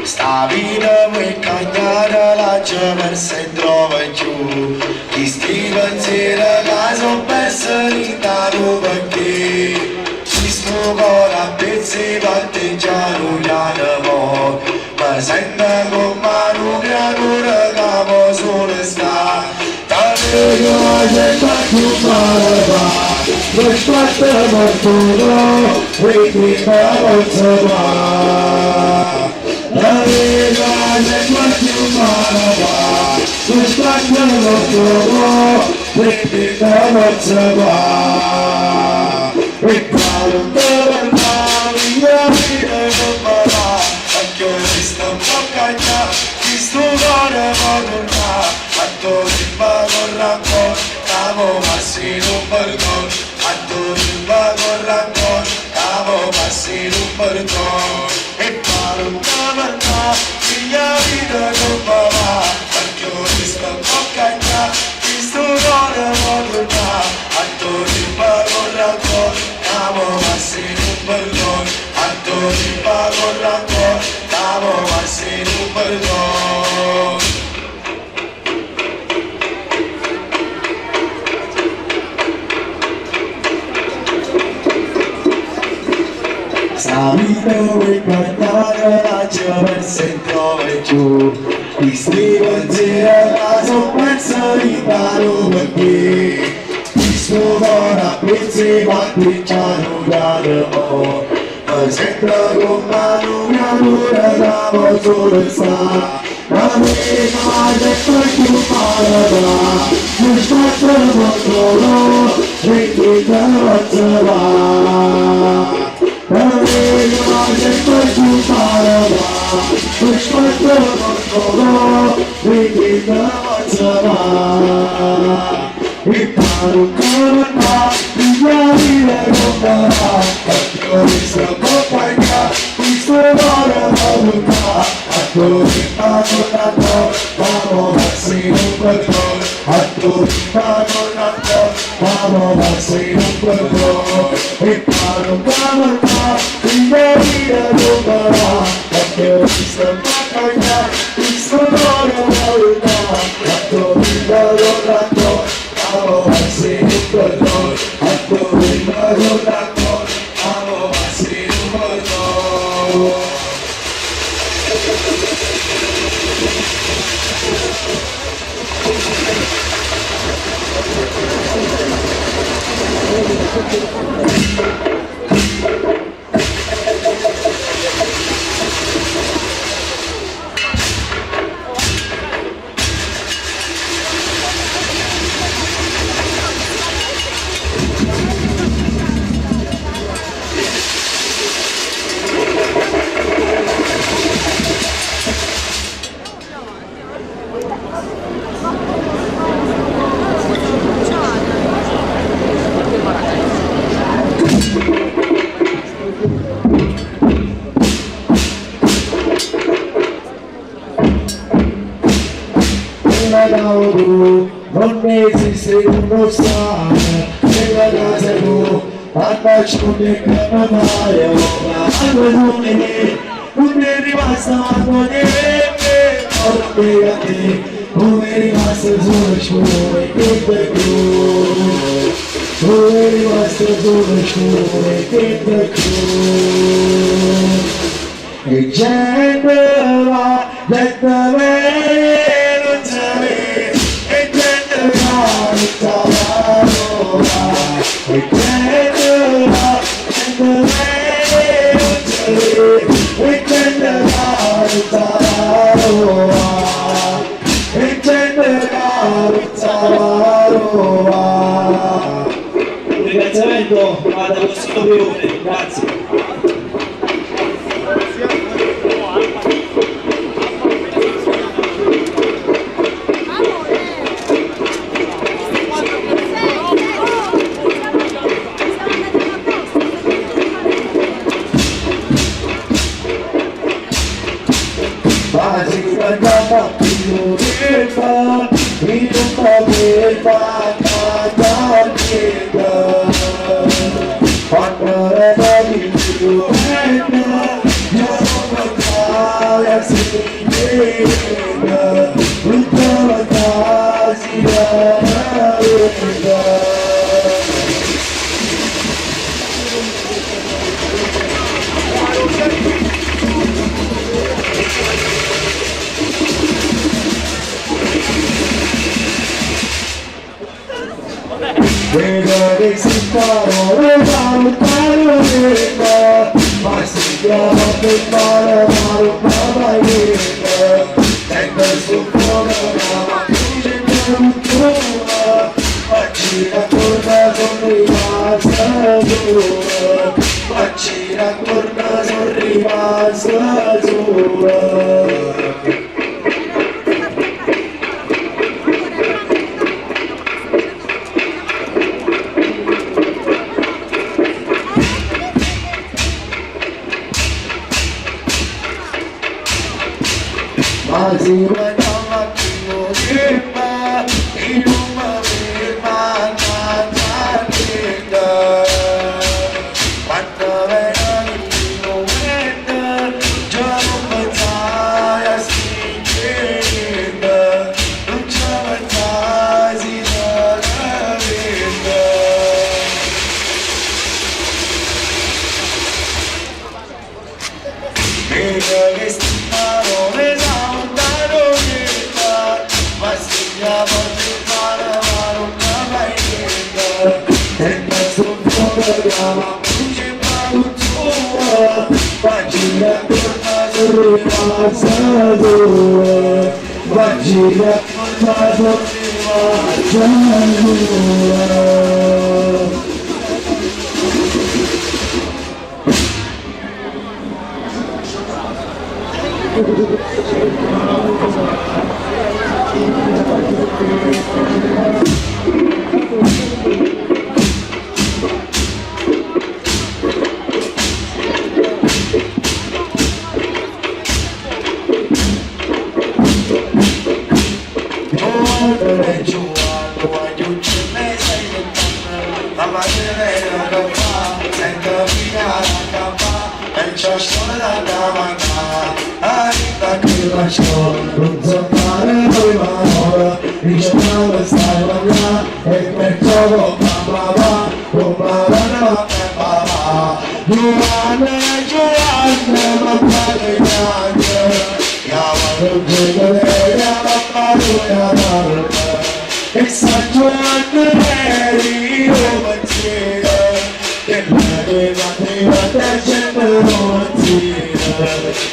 Sta vita mi cagnare la per se trova giù Chi sti pensieri che sono perso in tanto perché Ci sto con la pezzi patteggiare piano mo Mi sento come un creatura che mo solo sta Tanto io c'è qualcuno fa Non sbatte morto no, e qui non si va La vita c'è qualcuno fa Non sbatte morto no, e qui non si va E quando parli io mi non va Anche se sto un po' cagna, chi sto cuore può tornare A dove va con rancor, cavo passi un perdono A dove va con rancor, cavo passi un perdono E quando parla, mia vita non va Perché ho visto un po' cagna, chi sto cuore può tornare A dove va pippa con la cavo ma se non perdono. Sta vita vuoi guardare la persa e trova giù. Questi pensieri la sono persa in mano perché Questo cuore a pezzi ma qui già non cade. Mi sento come una creatura da solo sta. Ma me ma c'è più male Mi sbatto contro e ti va. Ma me ma c'è più male Mi sbatto contro e ti va. E paro come va, via come va, questa compagnia, questo cuore va, a dove va vamos a hacer un perdón, a dove va vamos a hacer un perdón, e paro come va, via come va, questa compagnia, questo cuore va, a dove va vamos a hacer un perdón, a dove va vamos a hacer un perdón. Nella auto non esiste uno stare, nella casa tu, andacci che mai, ma non è rimasta manco niente, ora a te, come è rimasto solo sciore che te come è rimasto solo sciore che te E gente va, gente viene, non c'è, e gente va, tutta la e gente va, gente viene, non c'è, e gente va, tutta la e gente va, tutta la Un ringraziamento ad Agostino Prione, grazie. Ma si cantava più che in un po' che fa Quando era di più io non pensavo si tutta la casa Vedo che si parole paro ma si chiama per fare paro paro Tengo sul fuoco ma luce per un tuo Facci la torna sono rimasta sola Facci la torna sono rimasta sola Ma si guardava più che fa, in un E che sti parole saltano niente, ma si chiama di mare ma non fai niente. E questo fuoco chiama luce ma tua, ma gira torna sorriva tua, ma gira torna sorriva tua. Giovanni, Giovanni, ma padre E San Giovanni eri romanzina, che la prima gente romanzina.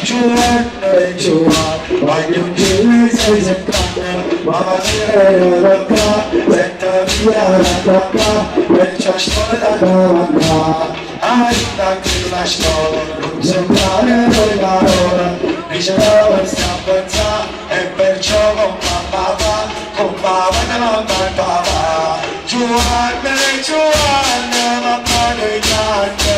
Giovanni, Giovanni, voglio un giro sei settanta, ma va qua, senta via la qua, e c'è storia da qua. Aiuta che la scuola, non sembrare le parole, dice dove sta a pensare, e perciò con papà, con papà e mamma e papà. Giovanni, Giovanni, mamma dei grandi,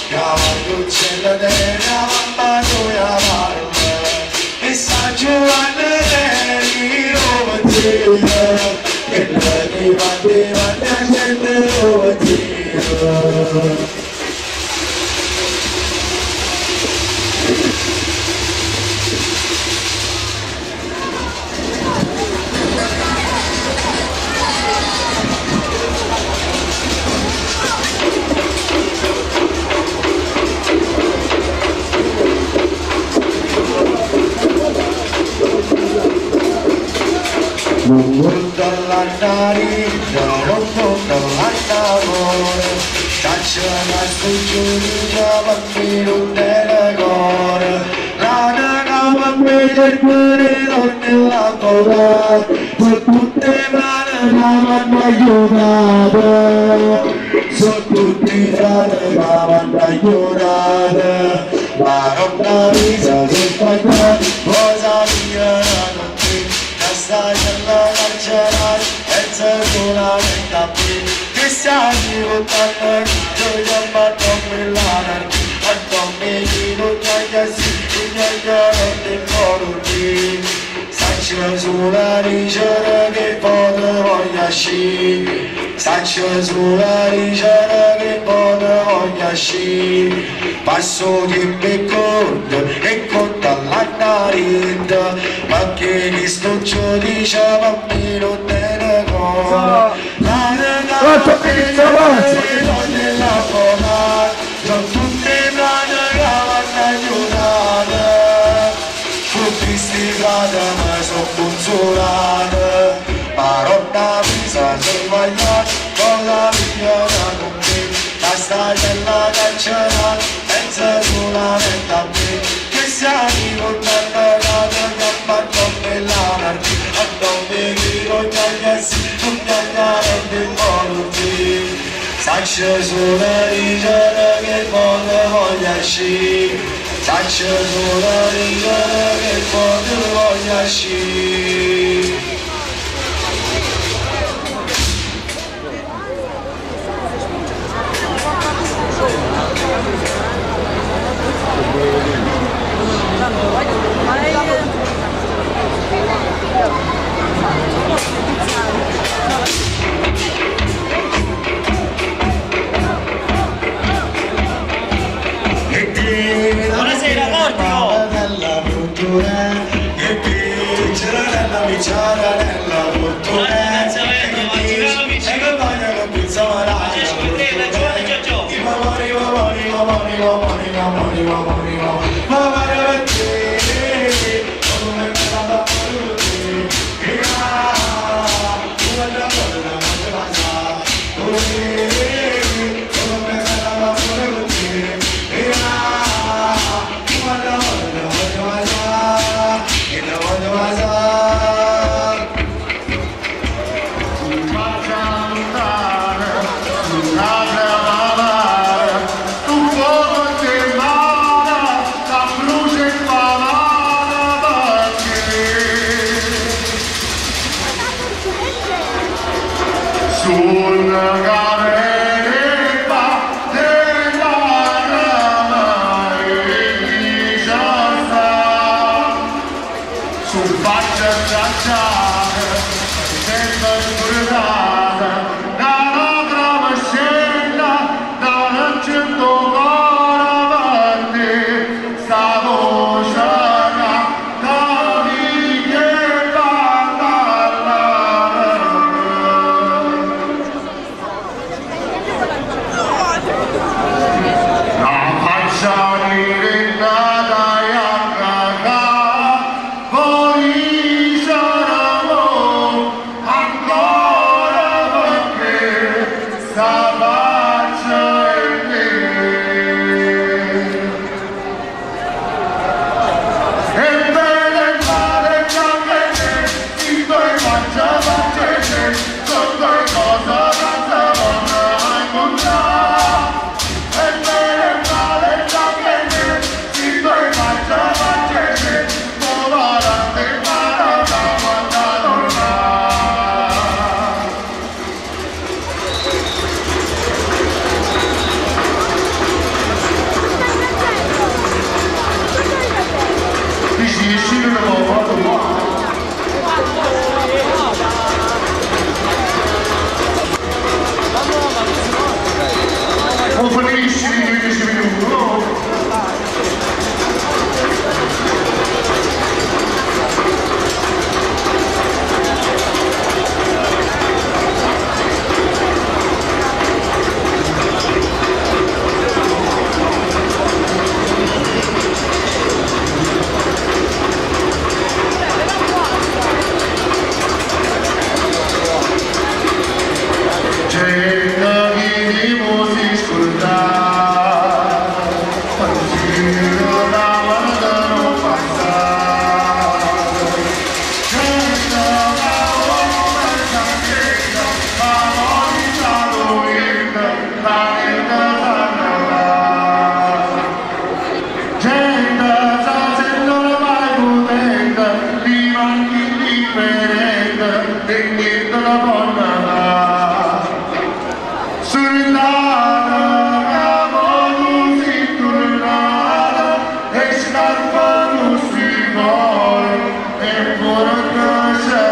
cavalluccella della mamma tua parla. E San Giovanni eri romanzina, che la diva diva la gente romanzina. Dall'andarina, non dall'andamore, Caccia la soggiorno, bambino del cuore, la naga del cuore non nella gola, su tutte mani che m'hanno aiutato, su tutti i frati che m'hanno aiutato, ma non la vita si fa cosa mia non ti, che stai nella carcerare, e se tu la metti che stai votando, io chiamato Milano, a nome di non si, non ti mordi. Saccio sulla ricera che poi voglio uscire, Saccio sulla ricera che poi voglio uscire, passo di beccordo e conta l'andarinda, ma che di sto giudice bambino te ne cuore. Quanto inizio avanti! Sono tutte mani che vanno aiutate, tutti sti frati mi sono consolato, ma non la pisa se sbagliato, con la mia con me, la stai nella carcerata, pensa solamente a me, che siamo condannati che fatto nell'anarchia, a nome di non si, non non morti. Saccio sulla ricera che poi voglio uscire, Saccio sulla ricera che poi voglio uscire. Buonasera, Portico! Nella fortuna, e piccina nella vicina nella fortuna, e che voglio che pizza abbracciata, sempre scordata, da lacrima scenda, da l'argento cuore per te, sta voce che ti chiede La faccia diventata bianca, poi saremo ancora perché sta faccia è te. E bene male che ti do in faccia faccia te, sotto e cosa cosa vorrei incontrare. E bene male che ti do in faccia faccia te, volare male da quando tornare. Dici, scende un po', guarda qua. Non finisci di 15 minuti, no? Gente che di si scordare, pensiero da guarda non passare. Gente che vuole sapere, ma non sa niente, la vita s'andrà. Gente sa se non mai potente, rimani indifferente, e niente la può andare. Suriname, cavolo, si tornata, e scarpano si muore, e pure che c'è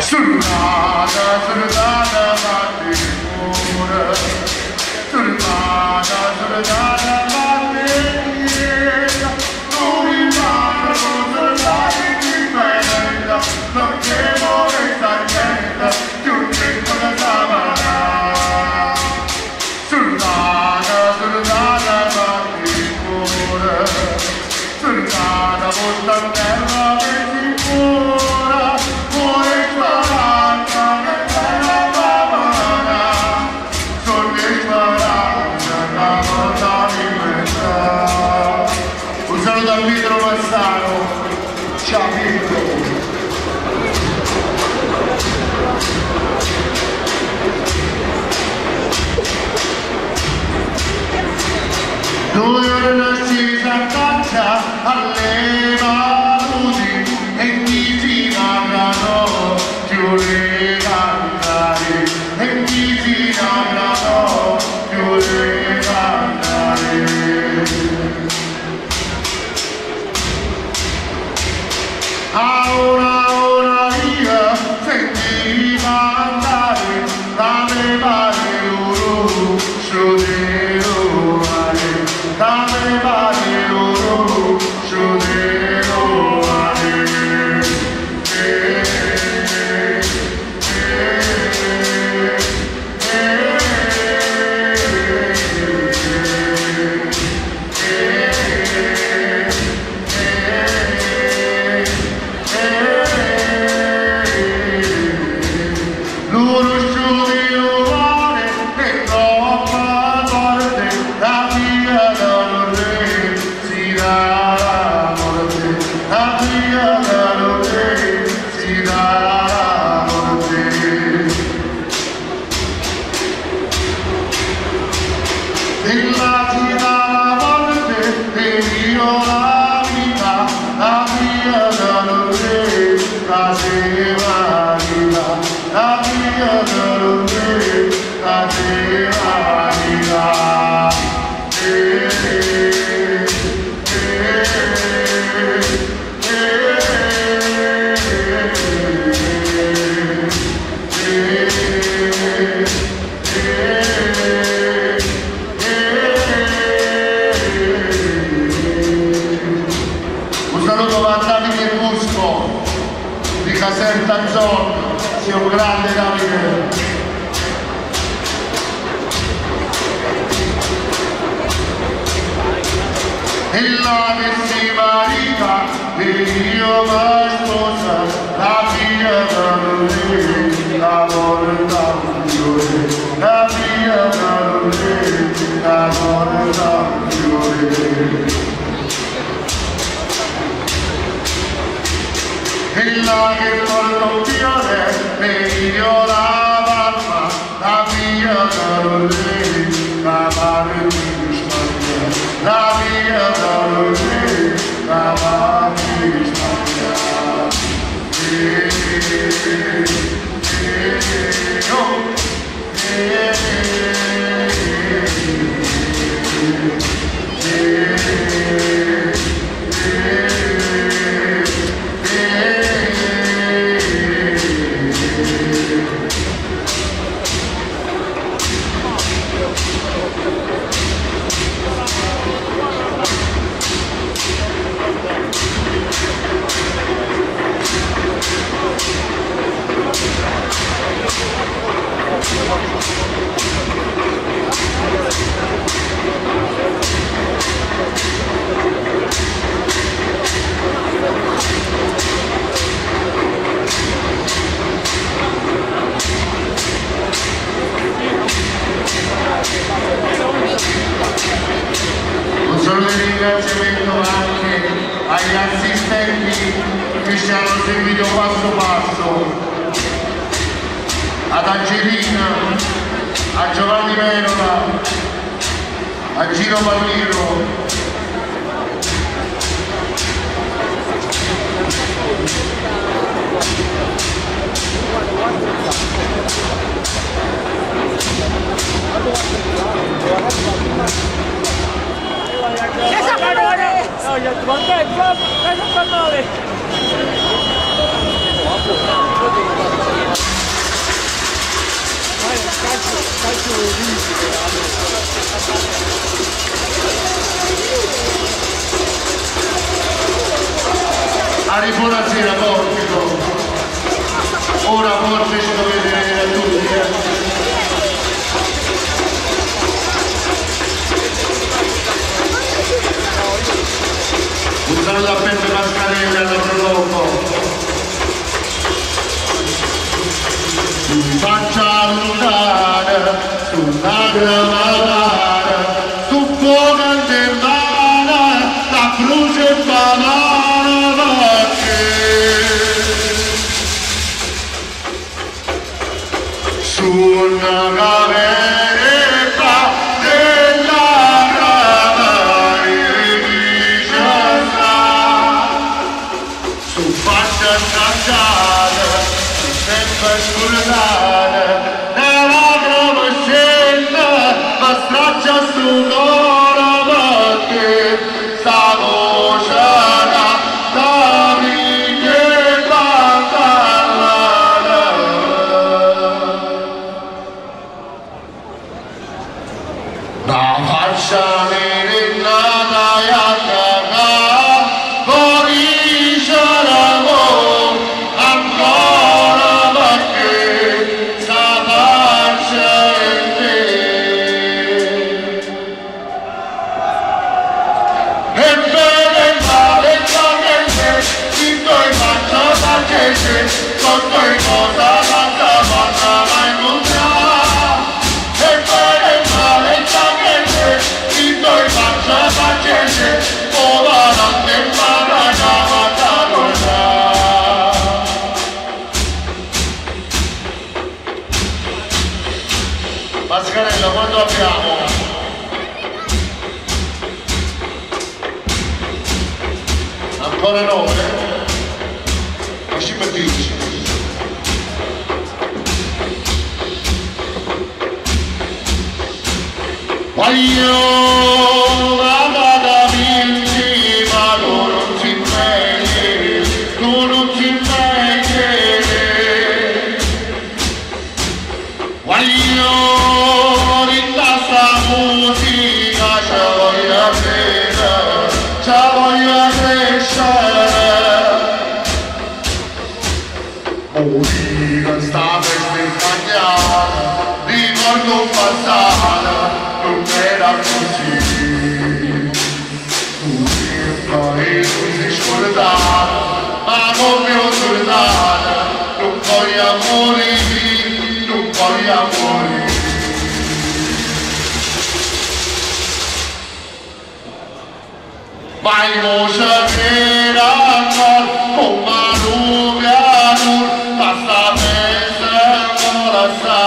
Suriname, Suriname, ma ti muore. Suriname, Suriname, ma ti tu rimani con la perché vuole star bene, più tempo da sabato. Sultana, sultana, ma ti cura. Sultana, butta in terra che si cura. Muore speranza che bella mamma. Sono speranza, la porta di metà. Un saluto a Pietro Massano. Ciao Pietro. Dove non si s'attaccia alle baluti e chi si parlano più le cantare e chi si parlano più le cantare. A ora io senti cantare da me pare loro su di loro da me pare loro su di loro Loro sciuti e troppa forte, la via da re si dà la morte, la via da re si dà la morte. E la si dà la morte e io la vita, la via da re, la seva vita, la via da re, la seva vita. Eh, eh. E là che si marita e io mi sposa, la figlia del re, la porta un fiore, la figlia del re, la porta un fiore. E là che porta un fiore, meglio la palma, la figlia del re, la madre di Spagna, la figlia del re, la madre di Spagna. Eh, eh, oh, eh, eh, eh, eh. Un saluto di ringraziamento anche agli assistenti che ci hanno seguito passo passo, ad Angelina, a Giovanni Menola, a Gino Pallino. Ari, buonasera Portico. Ora forse ci dovete vedere a tutti, eh. Un saluto a Peppe Pascarelli alla Proloco. Faccia lontana, sulla gravata, su fuoco germana, la croce banana perché su una caverna della grava di su faccia stracciata, sempre scordata, nella prova scelta, ma straccia su cuore perché sta voce da mia parlare. La faccia nata e ancora perché sta faccia è te. E bene male che te, ti do in faccia faccia te, sotto in cosa fatta fatta mai incontrare. E bene male che te, ti do in faccia faccia te, ora non te para la Pascarella, quando abbiamo? Ancora 9? 10 per 10. Voglio la da vinci, ma tu non ti metti, tu non ti metti. Voglio sta musica, ci voglio credere, ci voglio crescere. Musica sta festa incagnata, ricordo un passato, non era così. Ma i' mo ce credo ancora comm' 'a nu criaturo ca sta festa nun vo' lassà.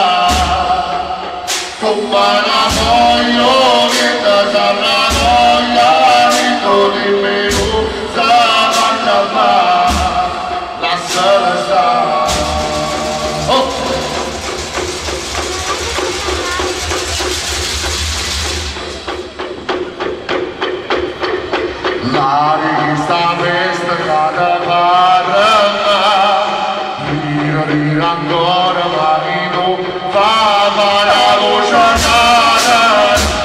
Comm' 'a na foglia 'o viento s'arravoglia dint' 'o tiempo e nun s' 'a fa acchiappà. Lassala stà. Oh! L'aria 'e chesta festa ca te fa tremmà, rire, rire ancora ma chi t' 'o fa fa na voce ca te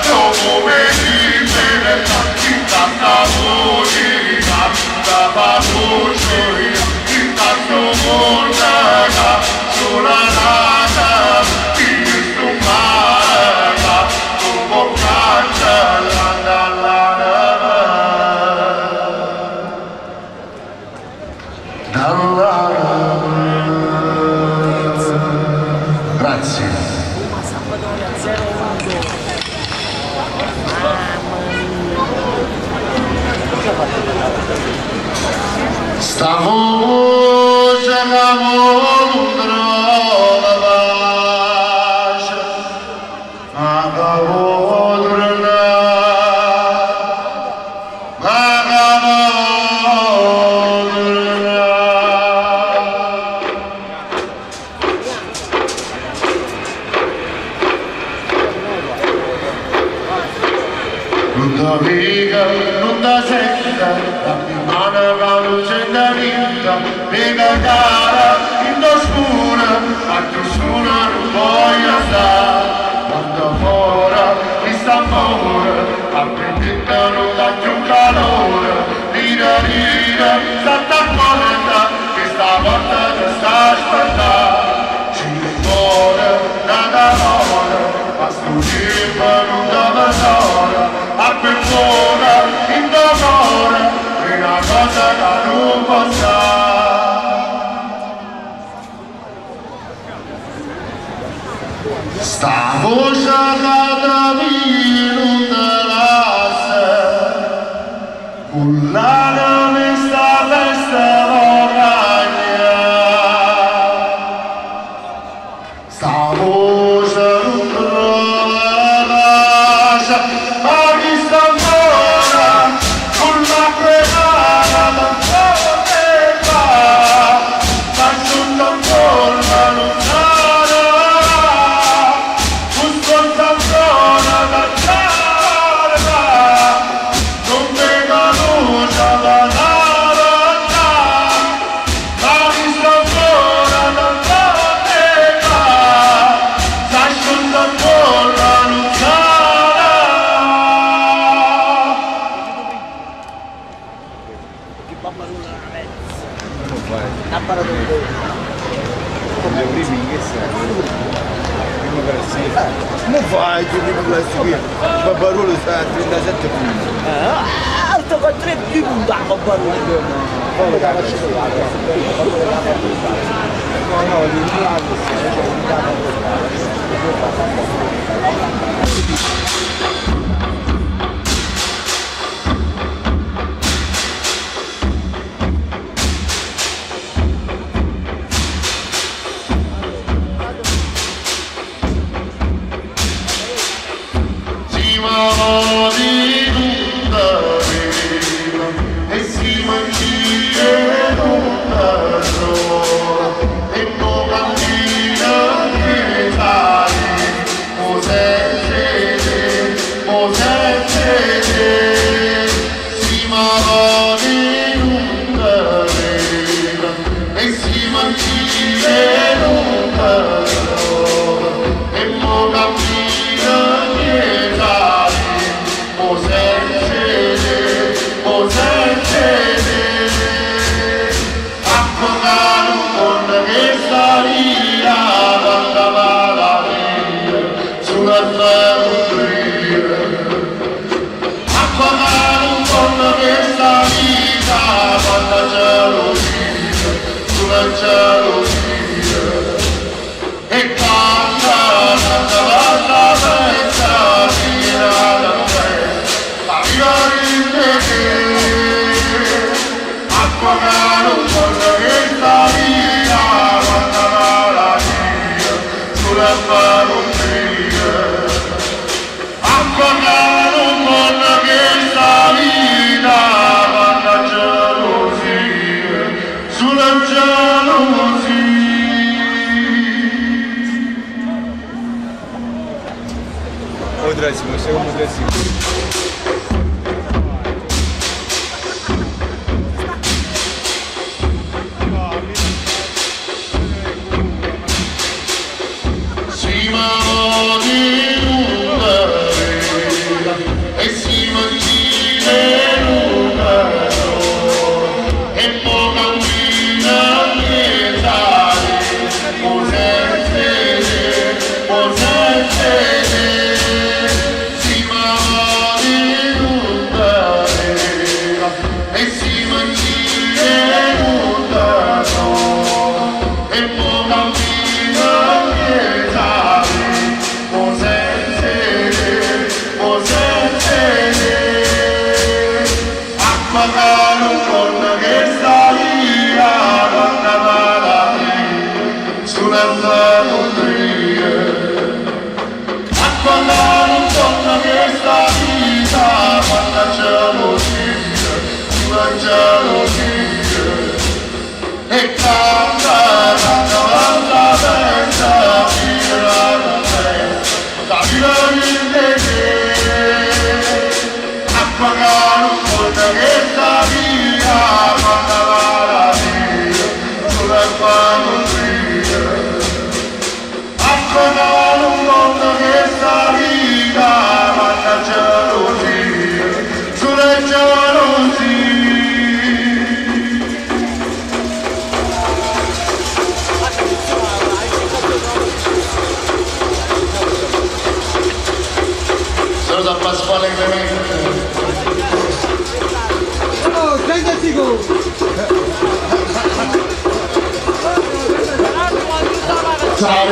comme libertà dint' 'a sta musica te fa cucciulià dint' 'a stu munno ca sulo n'ata chistu mare ca nun può cancellà dall'anema dall'anema Grazie. Sta voce ca mo nun trova pace, ma ca vo' turnà, ma ca vo' turnà. Nun te veco, nun te sento, damme mano ca nun sento niente, veco chiaro dint' 'o scuro, ma cchiù sulo nun voglio stà, quando fore chist'ammore, a vendetta nun dà cchiù calore, rire, rire, statte accorta, chesta porta te sta a aspettà, Si nun more n'ata vota, ma stu tiempo nun te perdona, acqua e fuoco dint' 'o core, è na cosa ca nun po' stà. Sta voce ca te piglia nun te lassa, cu ll'anema 'e sta festa vo' cagnà. Sta voce nun trova pace, ma chi sta ancora cu ll'acqua 'e mare t'ancora fa, t'asciutta ancora nun sarà, cu sforzo ancora t'acciarda, nun veco 'a luce pe n'avanzà, ma chi sta ancora t'ancora fa, t'asciutta ancora nun sarà. Come fai tu prima classifica? Barbarulo sta a 37 punti. Alto con 3 punti a Barbarulo. No, no, Si me di nun te veco e si me gire nun te trovo e mo cammino che sai mo senza 'e te mo senza 'e te si me di nun te veco e si me gire nun te trovo e mo cammino che sai. O trasimo, come trasimo. Saluto a Pasquale Clemente. Oh, 30 secondi! Ciao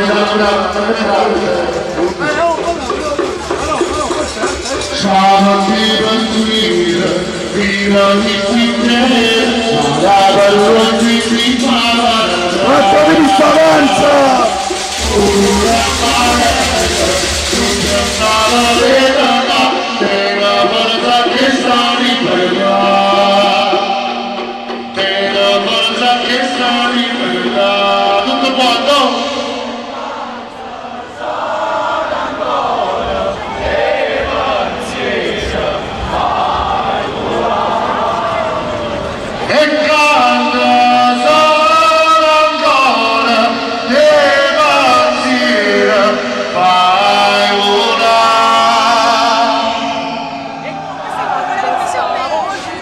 Ma di avanza! Tutto quanto? E canta sono ancora e pazzia fai volare.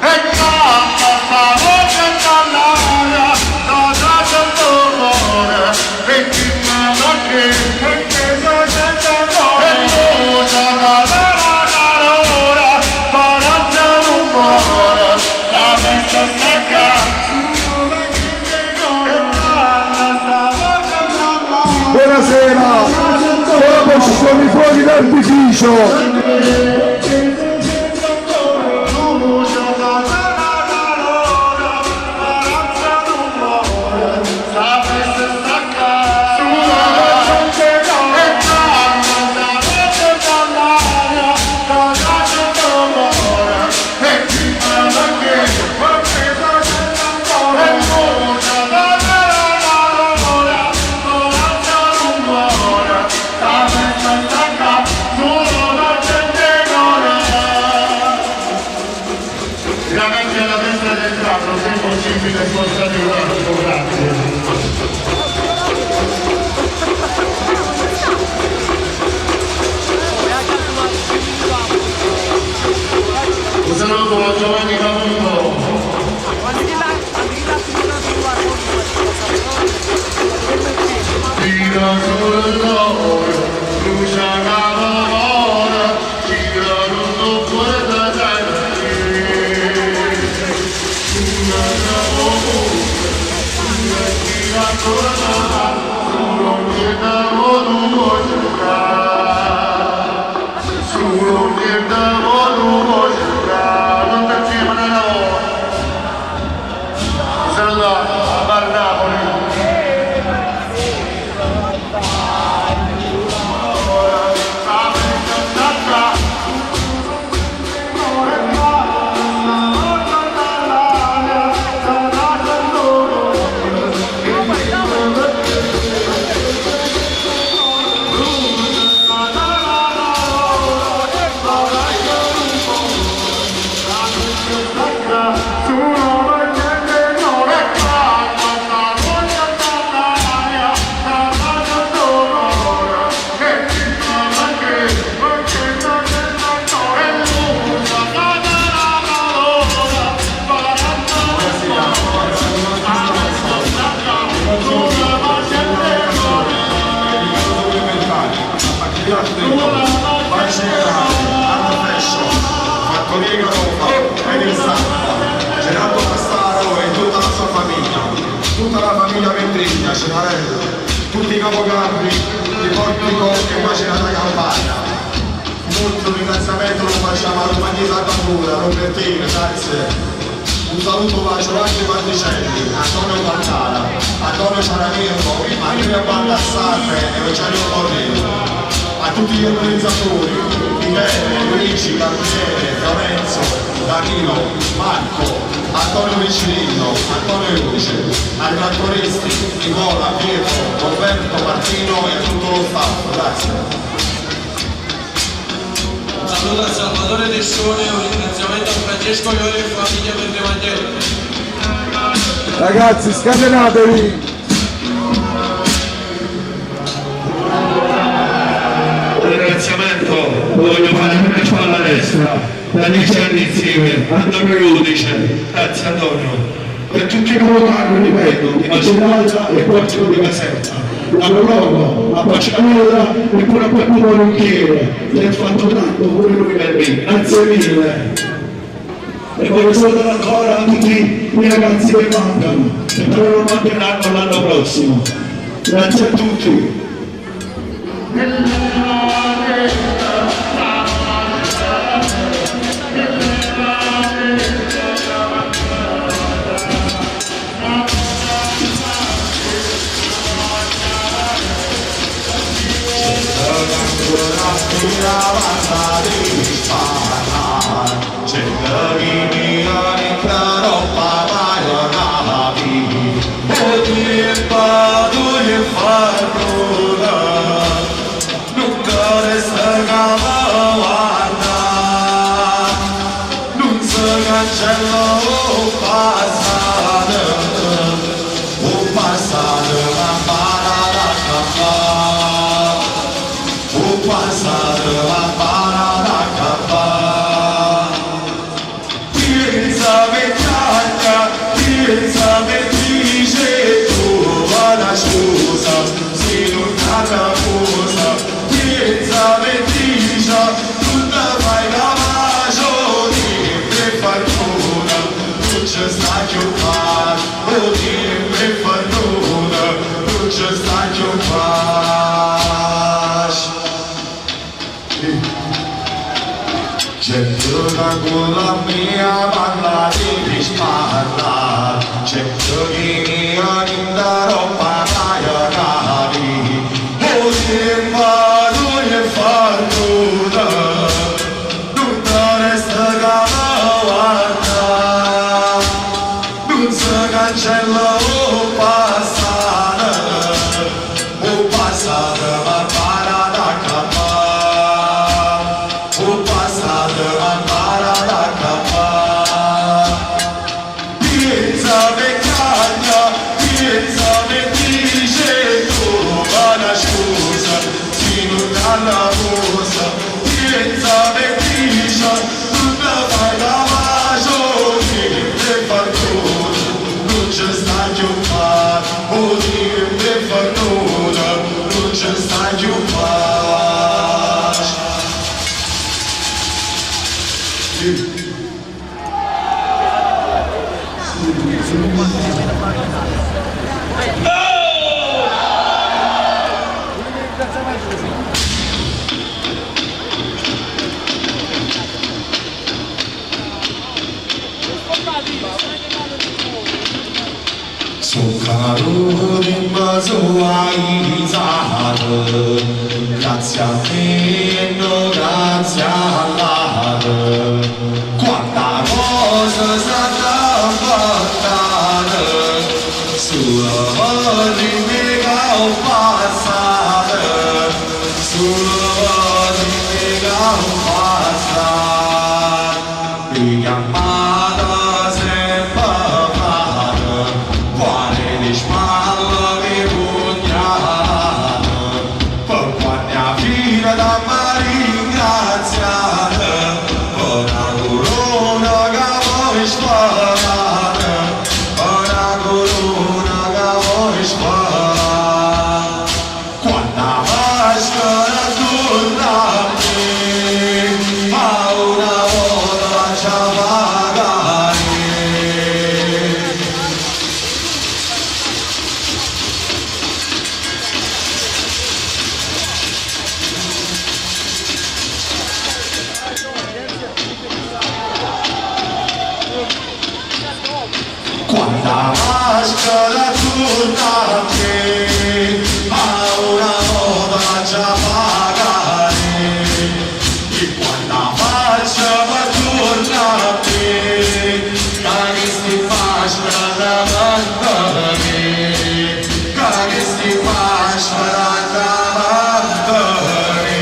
E canta sta voce dall'aria, da tanto dolore, e chi me la che, perché sono senza cuore. E voce la la la la la, paranza rumore, la testa stacca. Buonasera! Dopo ci sono i fuochi d'artificio! Solo la gente Jacopo Capri di Portico e Macerata Campania. Un altro ringraziamento lo facciamo a Romagna Salvatore, a Robertino, grazie. Un saluto va a Giovanni Particelli, Antonio Cantara, Antonio Ciaramiello, Andrea Baldassarre e Rosario Correo. A tutti gli organizzatori, Michele, Luigi, Gabriele, Lorenzo, Danilo, Marco, Antonio Vicinillo, Antonio Iudice, ai trattoristi, Nicola, Pietro, Roberto, Martino e a tutto lo staff. Grazie. Un saluto a Salvatore Tescione e un ringraziamento a Francesco Iori e famiglia per le magliette. Ragazzi, scatenatevi! Un ringraziamento lo voglio fare anche alla destra, Daniele insieme, Antonio Iudice, grazie Antonio. Per tutti i volontari, ripeto, di Macerata e Portico di Caserta, la Prologo, la Paccianura e pure a qualcuno parrucchiere, che ha fatto tanto pure lui per me, grazie mille. E voglio salutare ancora tutti i ragazzi che mancano, e però non mancheranno l'anno prossimo. Grazie a tutti. Grazie a te, no, grazie all'Allah. Quanta cosa sarà portata sulla vorrei che ho passato, sulla vorrei che ho passato. Mi chiamata sempre padre, quale di spalla mi pugnata, per quando a fine da ringraziare, per la corona che voi sparate, per la corona che voi sparate. Quando maschera torna a me, a una volta ci Quando la maschera torna a te, a una volta già pagare. E quando la faccia mi torna a te, che sti maschera davanti a me, che sti maschera davanti a me.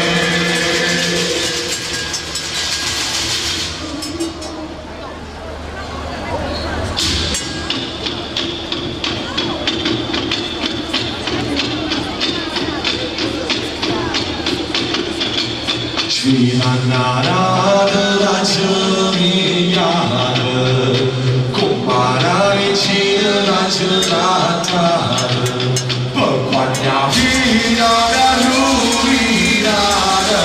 Sfinannarata la gioiare, come la regina la trattare, per quando la vita mi ha rovinata,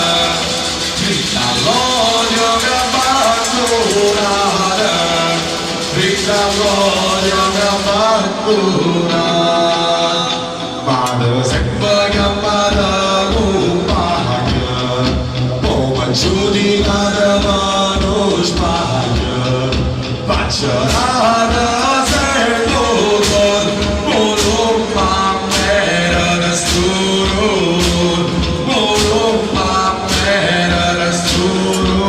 vita l'odio mi ha abbandonata, vita l'odio mi ha abbandonata, ma dove sempre chiamata compagna, come giudicata ma non sbaglia, facciata sento con ma mera da solo, ma mera da solo.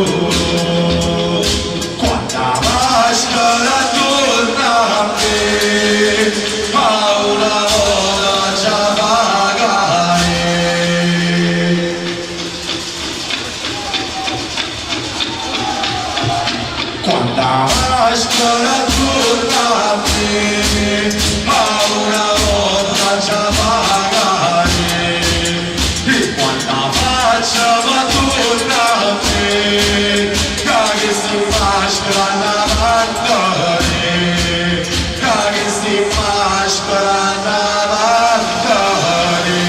Quando la maschera torna a me, ma una volta già pagare. Quando la maschera torna a me, ma una volta già pagare. E quando la faccia ma torna a me, che si maschera davanti a me, che si maschera davanti a me.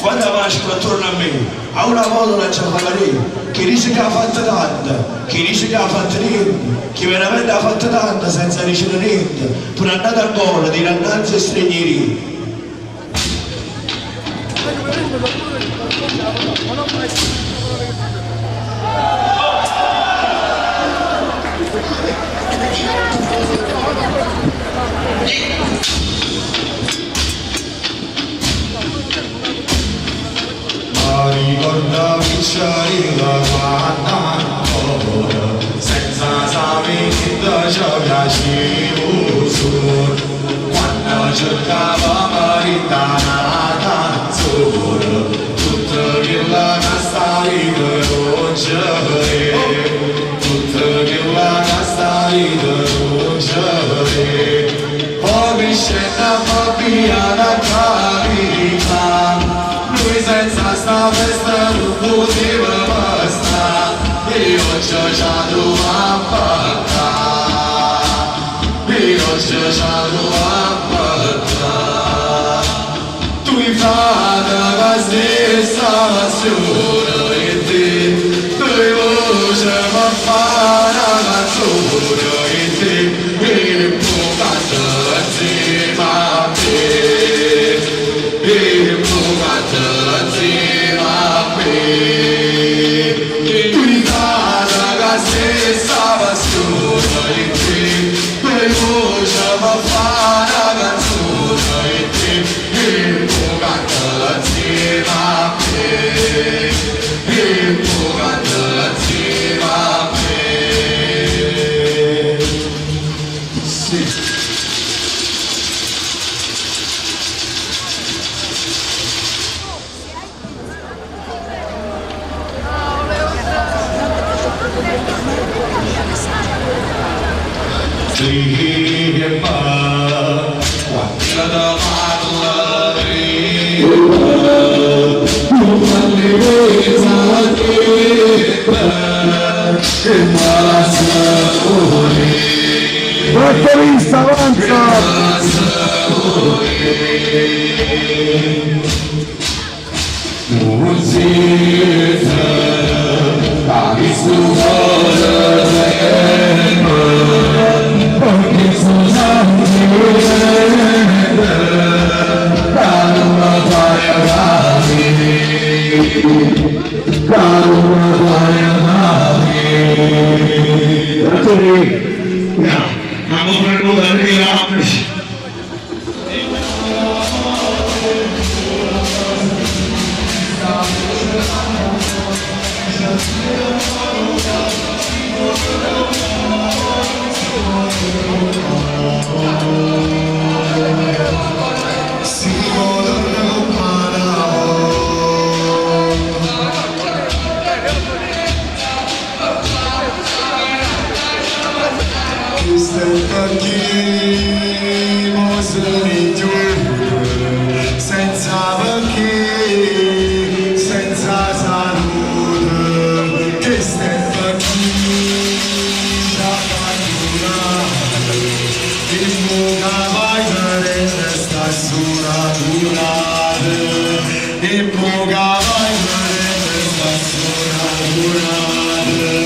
Quando la maschera torna a me, a una volta la già chi dice che ha fatto tanto, chi dice che ha fatto niente, chi veramente ha fatto tanto senza ricevere niente, pur andate ancora, di innanzi e stregneri. Ma ricorda piccerina quando ancora senza sapere ci piaceva solo quando cercava maritana canzone tutta quella che stai non c'è tutta quella che stai non c'è poi scende via la carità noi senza sta festa non poteva bastare e oggi ci troviamo a e oggi ci troviamo a tu mi fai la stessa passione e te tu voce mi fa la canzone e te e può cantare insieme a me e può cantare insieme a me tu mi fai la stessa passione e te tu voce mi fa la canzone e te e può cantare insieme a me e può cantare insieme a me. Sì. Prima, quando parla Trattorista avanza! Abbiamo fernuto arriviamo. Si volano Chi sta chi mo se ne chiude, senza perché, senza salute, che sta chi ci abbandona, e mo vai per sta sola durare, e mo vai per sta sola durare.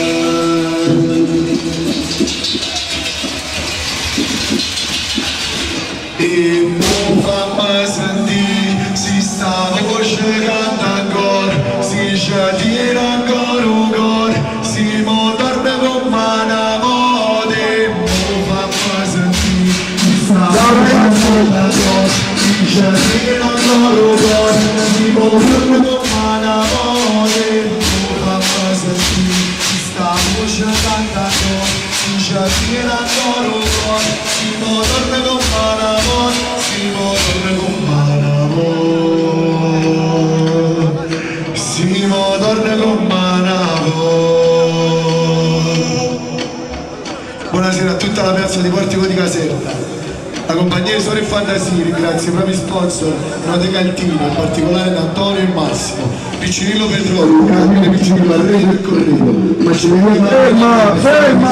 E mo fammi sentire si sta voce canta ancora, si ci tiene ancora un cuore, si mo torna con mano volta. E mo fammi sentire si sta voce canta ancora, si ci tiene ancora un cuore, si mo torna con mano volta. E mo fammi sentire si sta voce canta ancora, si ci tiene ancora un cuore, si mo torna con mano volta, si mo torna con mano volta, si mo torna con mano volta. Buonasera a tutta la piazza di Portico di Caserta. La compagnia di Sole e Fantasia ringrazia i propri sponsor Enoteca Altino, in particolare da Antonio e Massimo, Piccinillo Petrolio, Carmine Piccinillo, al Re del Corrido, Macelleria Ferma, ferma!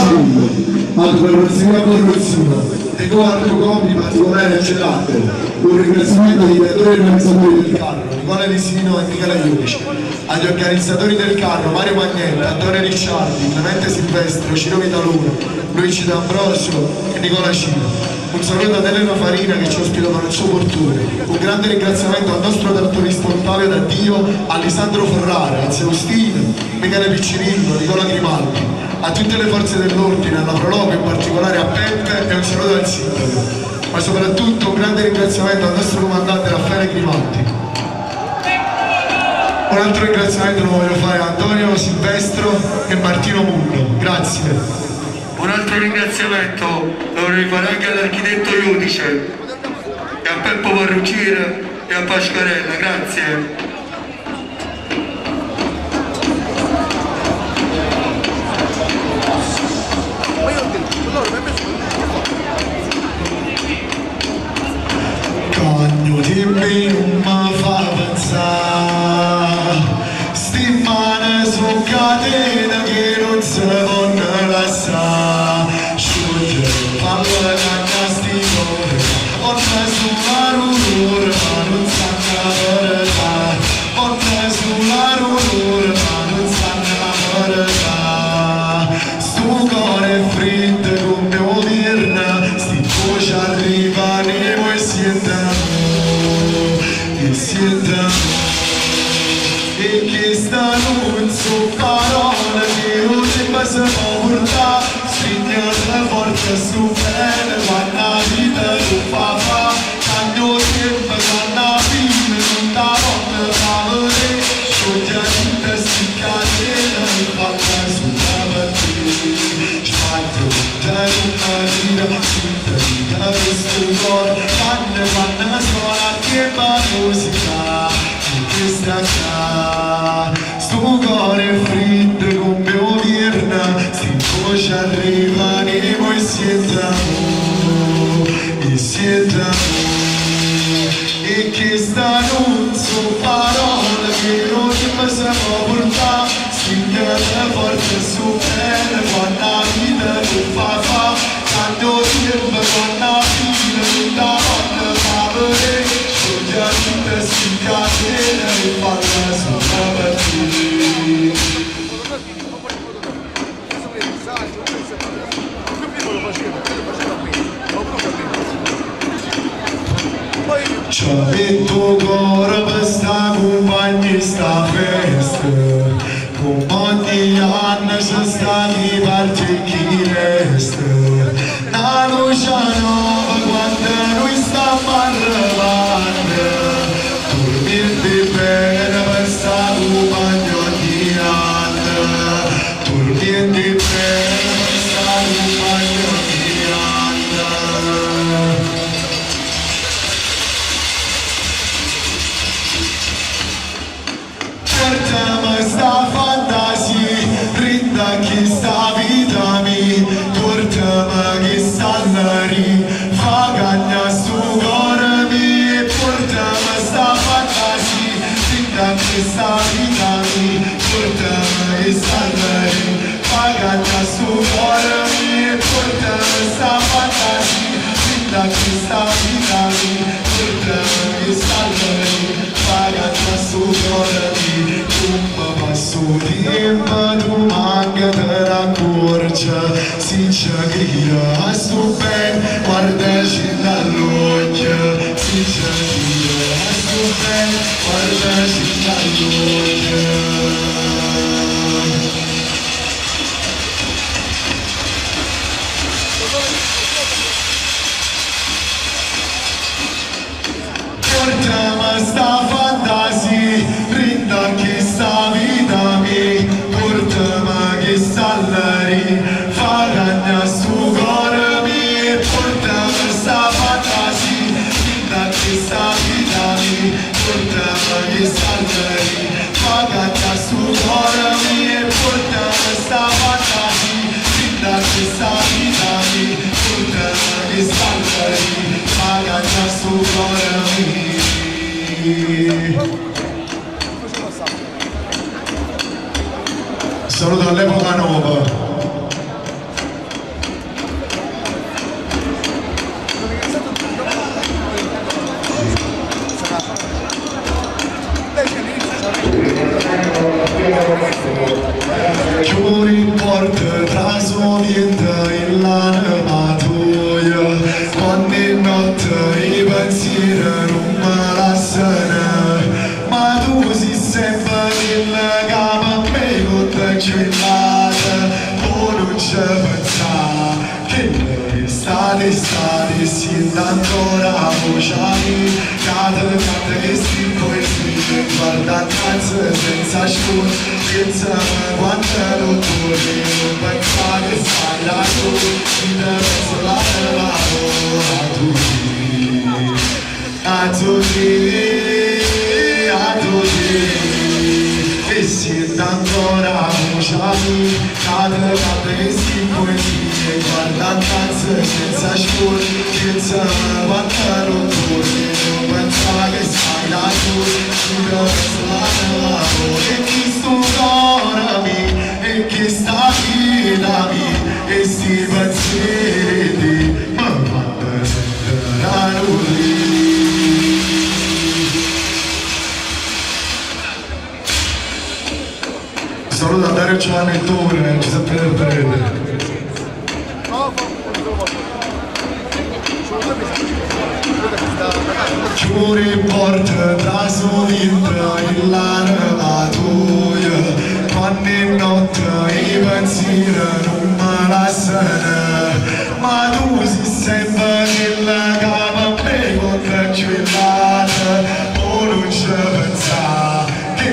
Autocarrozzeria Borrozzino, Deco Arco in particolare a Gelato. Un ringraziamento agli ideatori e organizzatori del carro, Nicola Lisino e Michele Iudice, agli organizzatori del carro Mario Magnetta, Antonio Ricciardi, Clemente Silvestro, Ciro Vitaluro, Luigi D'Ambrosio e Nicola Ciro. Un saluto ad Elena Farina che ci ospita con il suo portone. Un grande ringraziamento al nostro trattorista Ottavio D'Addio, a Lisandro Ferrara, a Zeustino, Michele Piccirillo, Nicola Grimaldi, a tutte le forze dell'ordine, alla Prologo, in particolare a Peppe e un saluto al sindaco. Ma soprattutto un grande ringraziamento al nostro comandante Raffaele Grimaldi. Un altro ringraziamento lo voglio fare a Antonio Silvestro e Martino Munno. Grazie. Un altro ringraziamento lo vorrei fare anche all'architetto Iudice e a Peppo Parrucciere e a Pascarella, grazie. Cagno dimmi non mi fa pensare Sti mani su catene che non si possono lasciare Sciogliere, falle cagna sti cuore Onna sulla rumore ma non sanno la verità Onna sulla rumore ma non sanno la verità Sto cuore è freddo come un virna Sti voci arrivano e voi siete e siete e che sta non so parole che non ti si può portare Strignate forte su bene quando la vita tu fa fa Cagno tempo quando la fine non ta volta fa vedere Scioglie tutte sti catene e fatta sulla per te Sbaglio te una vita tutta vita questo cuore Quando quando suona che fa musica e questa qua Sto cuore è freddo come un virna Se poi ci arriva ne voi siete amore E siete amore E che sta non so parole che non ti possiamo portare Signore forte su bene quando la vita tu fa fa Quando tempo quando la fine tutta volta fa vedere Scioglie tutte sti catene e falla solo per te. C'è tuo cuore per sta compagnia sta festa Compagni anni c'è sta chi parte e chi resta. Na luce nova quando noi stiamo arrivando Turmienti bene per sta compagno di anni Turmienti bene per sta compagno di anni Portami sta fantasia, rinda chi sta vita mi, portami chi sta lì, fa cagna su cuore mi, portami sta fantasia, rinda chi sta vita mi, portami chi sta lì, fa cagna su cuore mi, portami sta fantasia, rinda chi sta vita mi, portami chi sta lì, fa cagna su cuore mi, come passo tempo tu manca te ne accorgi, si ci grida a sto bene, guardaci dall'occhio, si ci grida a sto bene, guardaci dall'occhio. Portami sta fantasia, rinda che sta vita mi, portami che sta lì, fa cagna su cuore mi, portami sta fantasia, rinda che sta vita mi, portami che sta lì, fa cagna su cuore mi, portami sta fantasia, rinda che sta vita mi, portami che sta lì, fa cagna su cuore mi. Saluto all'epoca nuova. Chiudi porte traso niente in l'anima tua Quando in notte i pensieri non me lasciano Ma tu sei sempre quella che per me conta cellata O non ci pensare che l'estate estate si ancora voce Cade, cade che si poesie Guarda innanzi senza scusa Pensami quando non torni Non pensare che stai là tu Ti penso la la a tutti A tutti, a tutti E siete ancora voce Cade, cade che si poesie Guarda innanzi senza scusa Pensami quando non torni Non pensare che stai là tu Ti penso la la E chi sto cuore mi E chi sta vita mi E sti pensieri mi fanno sentire la Saluto a Dario Giovannettone, Giuseppe Del Prete. Chiudi porte traso dentro l'anima tua Quando in notte i pensieri non me lasciano Ma tu sei sempre quella che per me conta cellata O non ci pensare che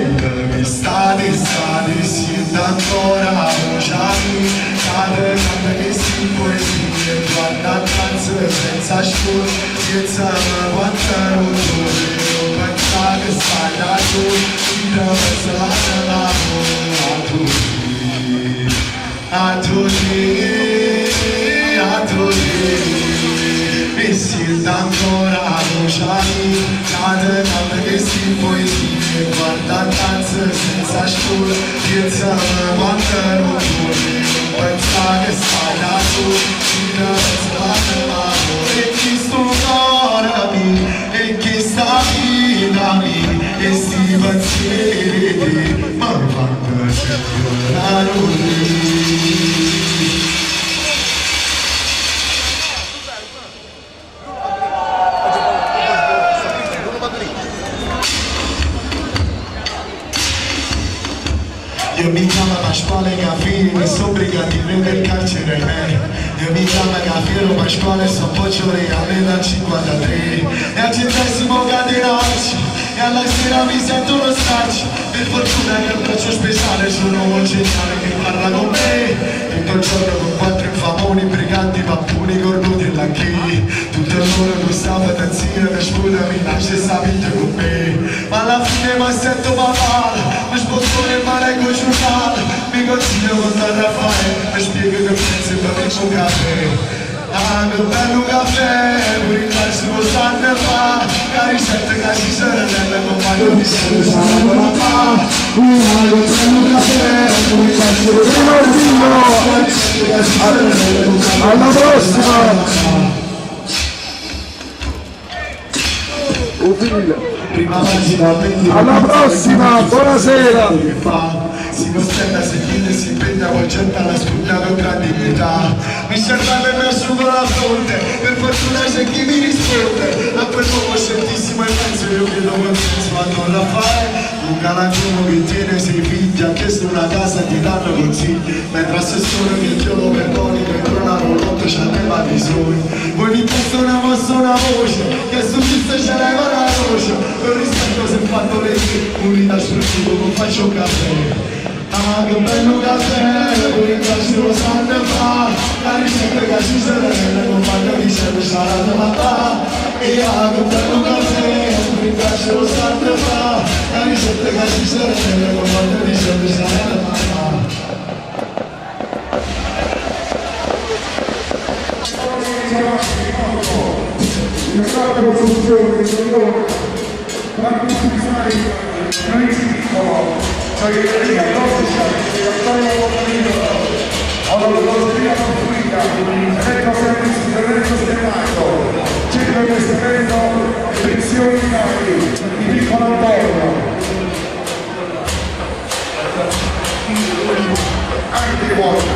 l'estate estate si ancora voce Cade, cade che si poesie Guarda innanzi senza scusa Pensami quando non torni Non pensare che stai là tu Ti penso la la a tutti A tutti, a tutti E siete ancora voce Cade, cade che si poesie Guarda innanzi senza scusa Pensami quando non torni Non pensare che stai là tu Ti penso la la E chi sto cuore mi E chi sta vita mi E sti pensieri mi fanno sentire la luce. Io mi chiamo Pasquale Caffini, sono brigadiere del carcere me. Io mi chiamo Cafiero Pasquale, sono Pocciore, all'età 53. E al centesimo catenaccio, e alla sera mi sento uno straccio. Per fortuna che il braccio speciale sono un geniale che parla con me. Tutto il giorno con quattro infamoni, briganti, papponi, cornuti e lacchè. Tutto l'ora con sta fantasia che sputa mi lascia sta vita con me. Ma alla fine mi sento male, mi sbottone e mi leggo il giornale. Mi consiglio con Don Raffaele, mi spiego che pensi e mi faccio un caffè. Ah, che bello caffè, pure in classe lo sanno fa. La ricetta che si sarà nella compagno di sera sarà la fa. Ah, che bello caffè, pure in classe lo sanno fa. Alla prossima! Prima pagina, 20 Alla prossima, buonasera! Che fa? Si costerna, si chiede, si impegna, poi getta la spugna con grande dignità. Mi serve e mi asciugo la fronte, per fortuna c'è chi mi risponde. A quell'uomo scientissimo e penso io chiedo consenso a Don Raffaele. Un galantuomo che tiene sei figli, ha chiesto una casa e ti danno consigli. Mentre assessore che Dio lo perdoni, dentro una roulotte c'aveva bisogno. Voi mi posto una mossa, una voce, che su chi ce l'aveva la voce. Con rispetto se fatto le pulita sul cibo, non faccio un caffè. Ah, che bello caffè, pure in classe lo sanno fa. La ricetta che ci sarà nella compagna di sempre sarà da papà. E ah, che bello caffè, pure in classe lo sanno fa. La ricetta che ci sarà nella compagna di sempre sarà da papà. Una costruzione di Verona, Marco Design, Luigi Piccolo, Gioielleria Dolce, Antonio Bottino, Orologeria Costruita, Eletro Service Lorenzo Sternato, Centro Investimento e Pensioni Italia, di Piccolo Antonio. Anche buono.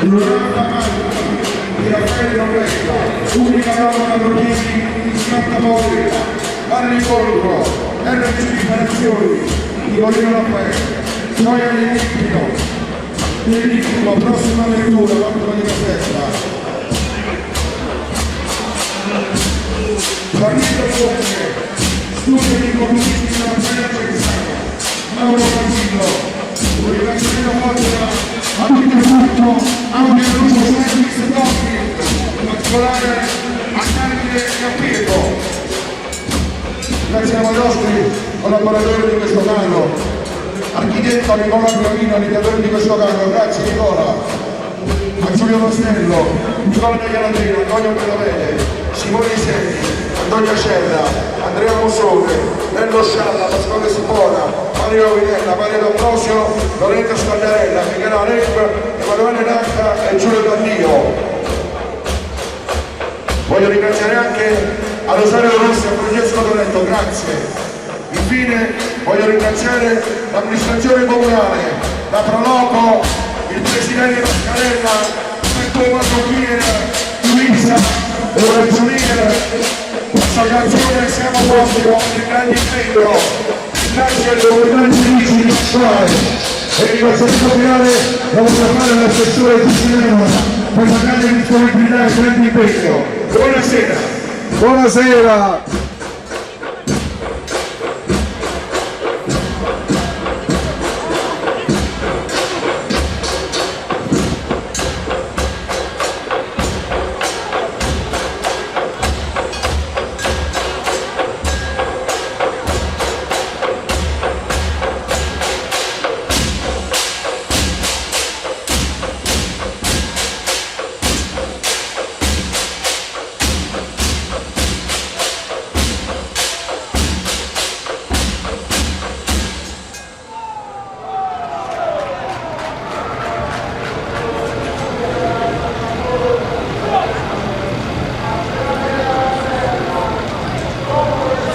Loranda Marchi, di Raffaele Roberta, unica donna Droghini di Santa Paolina, Mario Incontro, RC Riparazioni, di Golino Raffaele, Gioia di Limpio, la prossima avventura, l'altro di Caserta. Fornito Ponte, studio di community di Raffaele Cesano, Mauro Martino, un ringraziamento forte a tutto il gruppo Audio Lucio Service Dolphin, in particolare a Davide e a Pietro. Grazie ai nostri collaboratori di questo carro, architetto Nicola Gravino, l'ideatore di questo carro, grazie Nicola, a Giulio Costello, Nicola Galandrino, Antonio Bellavede, Simone Isetti, Antonio Cella, Andrea Mosone, Nello Scialla, Pasquale Sibona, Mario Vinella, Mario D'Ambrosio, Lorenzo Scagliarella, Michele Alep, Emanuele Nacca e Giulio Dandio. Voglio ringraziare anche a Rosario Rossi e a Francesco Doretto, grazie. Infine voglio ringraziare l'amministrazione comunale, la Proloco, il presidente Mascarella, il Marocchiere, Luisa, Ragioniere, l'associazione Siamo Vostri con il grande impegno. Grazie alle autorità giudici di Pasquale e il ringraziamento finale lo voglio fare all'assessore Giuliano per la grande disponibilità e il grande impegno. Buonasera. Buonasera!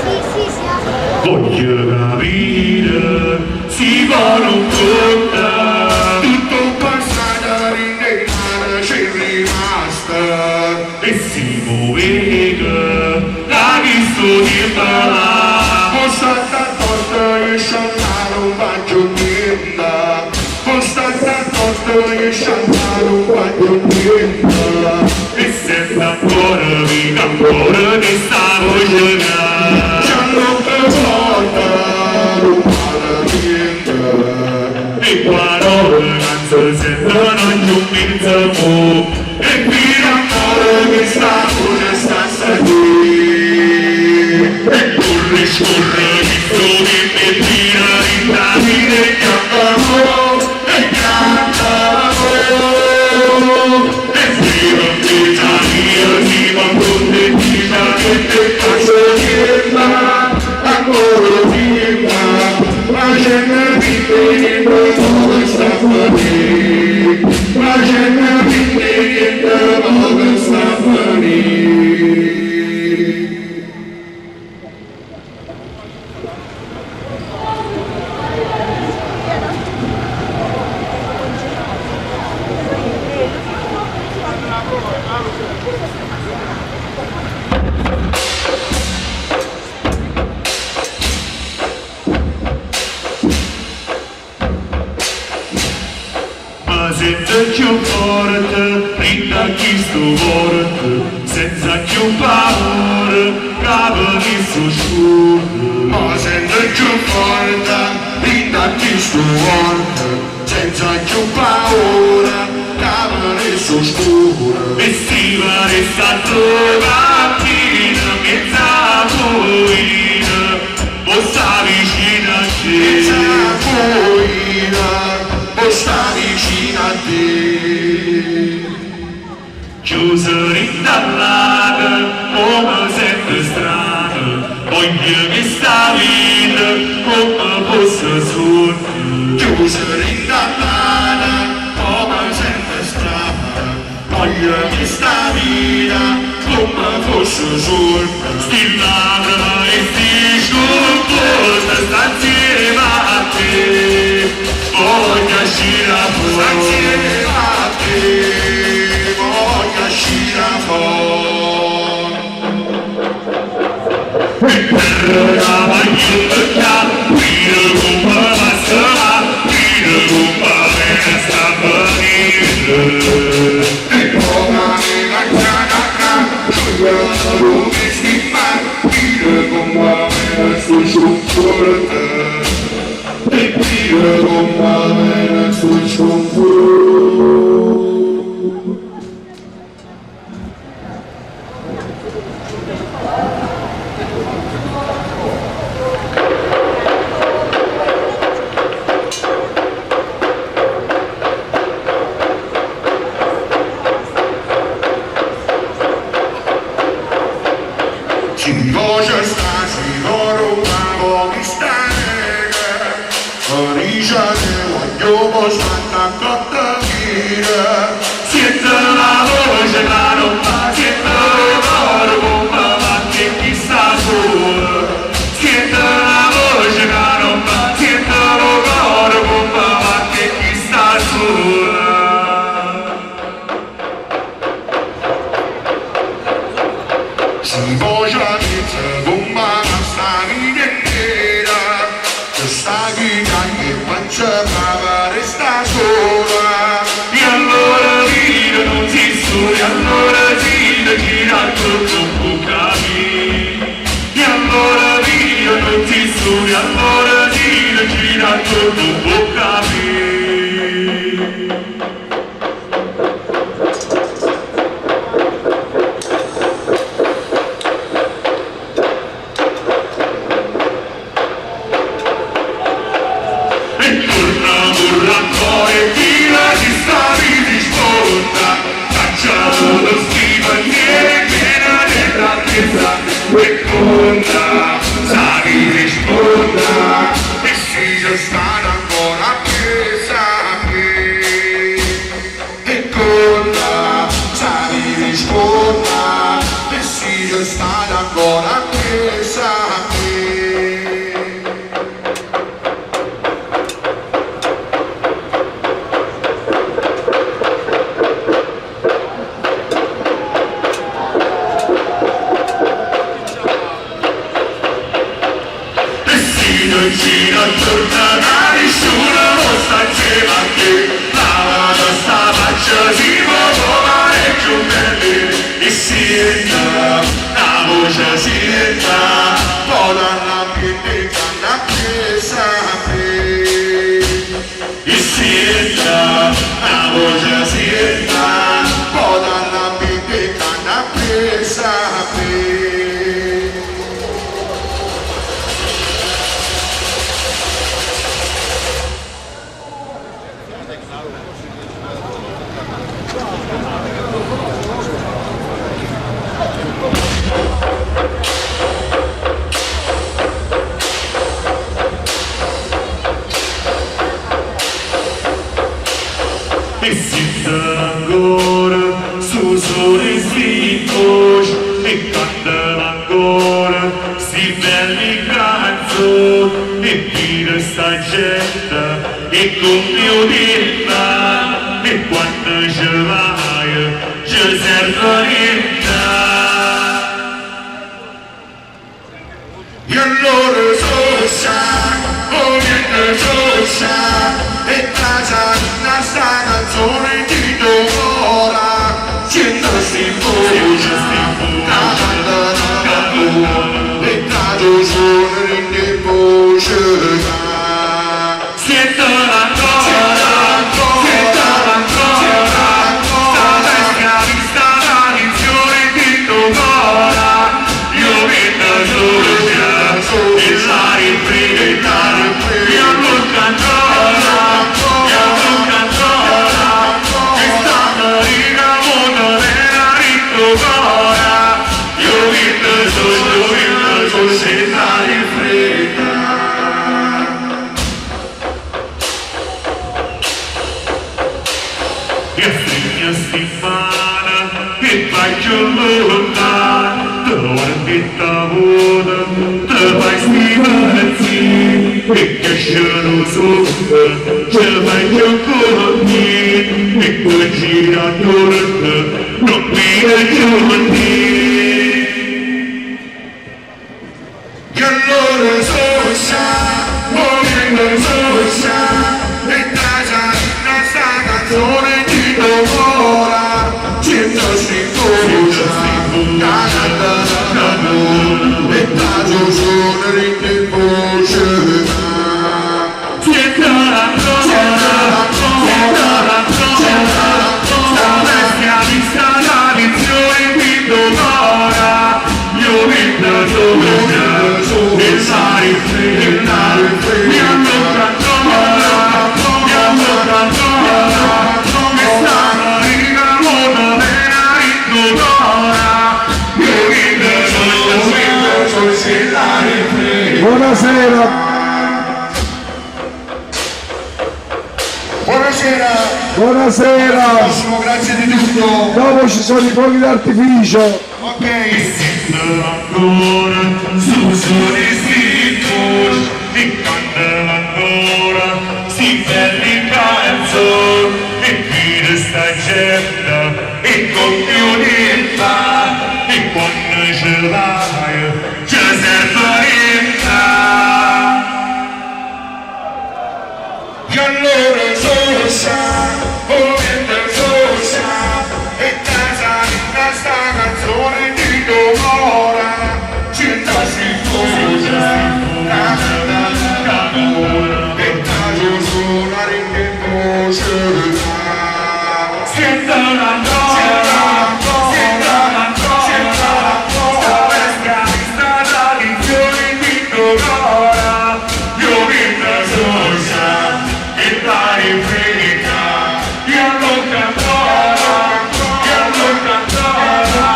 Sì, sì, sì. Voglio capire, si vuole un conto, Tutto passato in mano c'è rimasta. e si muove da chi sto di là. Costa torta e sciallare un bacio niente. Costa torta stai sciandando un guaglio niente. E sento ancora vita, ancora che sta voce C'è non porta, non pare niente. E parole che si sentono giù in mezzo E qui ancora che sta voce sta a sentire. E corre, scorre, mi trovi e tira in vita e cantavo, E cantavo. E viva vita mia, viva contenta che te faccio prima, ancora prima, ma c'è una vita niente dove sta a finire, ma c'è una vita niente dove sta a finire. Ma senza più forte, rinda chi sto forte, senza più paura, capo di sto scuro. Ma sento più forte, rinda chi sto forte, senza più paura, cavolo su scuro. E si va resta mattina, mezza buina, o sta vicino a te. Mezza buina, o sta vicino a te. Chiuso rindallata, come sempre strano, voglio che sta vita come fosse sogno. Chiuso rindallata, come sempre strano, voglio che sta vita come fosse sogno. Sti lacrime e sti sconforti sta insieme a te, voglio uscire Sta fuori. insieme a te, voglio uscire fuori. La maglietta, qui come passa, qui come sta a venire. E come la chiana, come si fa, dire come sul supporto. E dire come sul supporto. Si voce sta, si loro una mi sta Dice che voglio postare a cotta vita Siente la voce che non fa, siente il cuore come batte chi sta solo. Siente la voce che non fa, siente il cuore come batte chi sta solo. Si voce che se bomba sta vita intera Che sta chi che pancia ma resta sola E allora vita non si studia, allora vita gira tutto un capire. E allora vita non si studia, allora vita gira tutto un capire. E torna, torna ancora e tira di sta risponda. Facciamo lo schifo, tiene piena della presa e conta, sa di risponda. E si stanno ancora E siente ancora 'stu sole 'sti vvoce e cantano ancora 'sti belli canzone e vide 'sta gente e comme 'o tiempo e quanno ce vaje ce serve niente. E allora soscia, 'o viento scioscia e trase dint' 'a 'sta canzone dint' 'o core siente 'sti vvoce ca cantano e trase 'o suono dint' 'e vvoce ca Sientela ancora, sientela ancora, 'sta bestia vista tradizione dint' 'o core, io viento soscia e l'aria fredda, e allucca ancora, e allucca ancora, chesta America mo te vene 'a dint' 'o core, io viento soscia, io viento soscia e l'aria fredda. E astrigne 'sti mmane e vai cchiù luntano, te guarde e t'avuote, te fai 'sti penziere e cresce nu sole, ce fai cchiù cuntento e poi gira attuorno, nun vide cchiù niente. E allora soscia, 'o viento scioscia e trase dint' 'a 'sta canzone dint' 'o core siente 'sti vvoce ca cantano e trase 'o suono dint' 'e vvoce ca Sientela ancora, sientela ancora, 'sta bestia di 'sta tradizione dint' 'o core, io viento soscia e l'aria fredda, e allucca ancora, e allucca ancora, chesta America mo te vene 'a dint' 'o core, io viento soscia, io viento soscia e l'aria fredda. Buonasera. Buonasera. Buonasera. Al prossimo, grazie di tutto. Dopo ci sono i fuochi d'artificio. Ok. Ancora, 'stu sole 'sti vvoce e cantano ancora 'sti belli canzoni e vide 'sta gente e comme 'o tiempo e quanno ce vaje ce serve niente. E allora soscia, 'o viento scioscia e trase dint' 'a 'sta canzone dint' 'o core siente 'sti vvoce ca cantano e trase 'o suono dint' 'e vvoce ca Sientela ancora, sientela ancora, 'sta bestia di 'sta tradizione dint' 'o core, io viento soscia e l'aria fredda, e allucca ancora, e allucca ancora,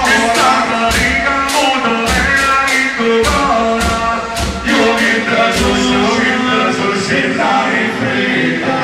chesta America mo te vene 'a dint' 'o core, io viento soscia, io viento soscia e l'aria fredda.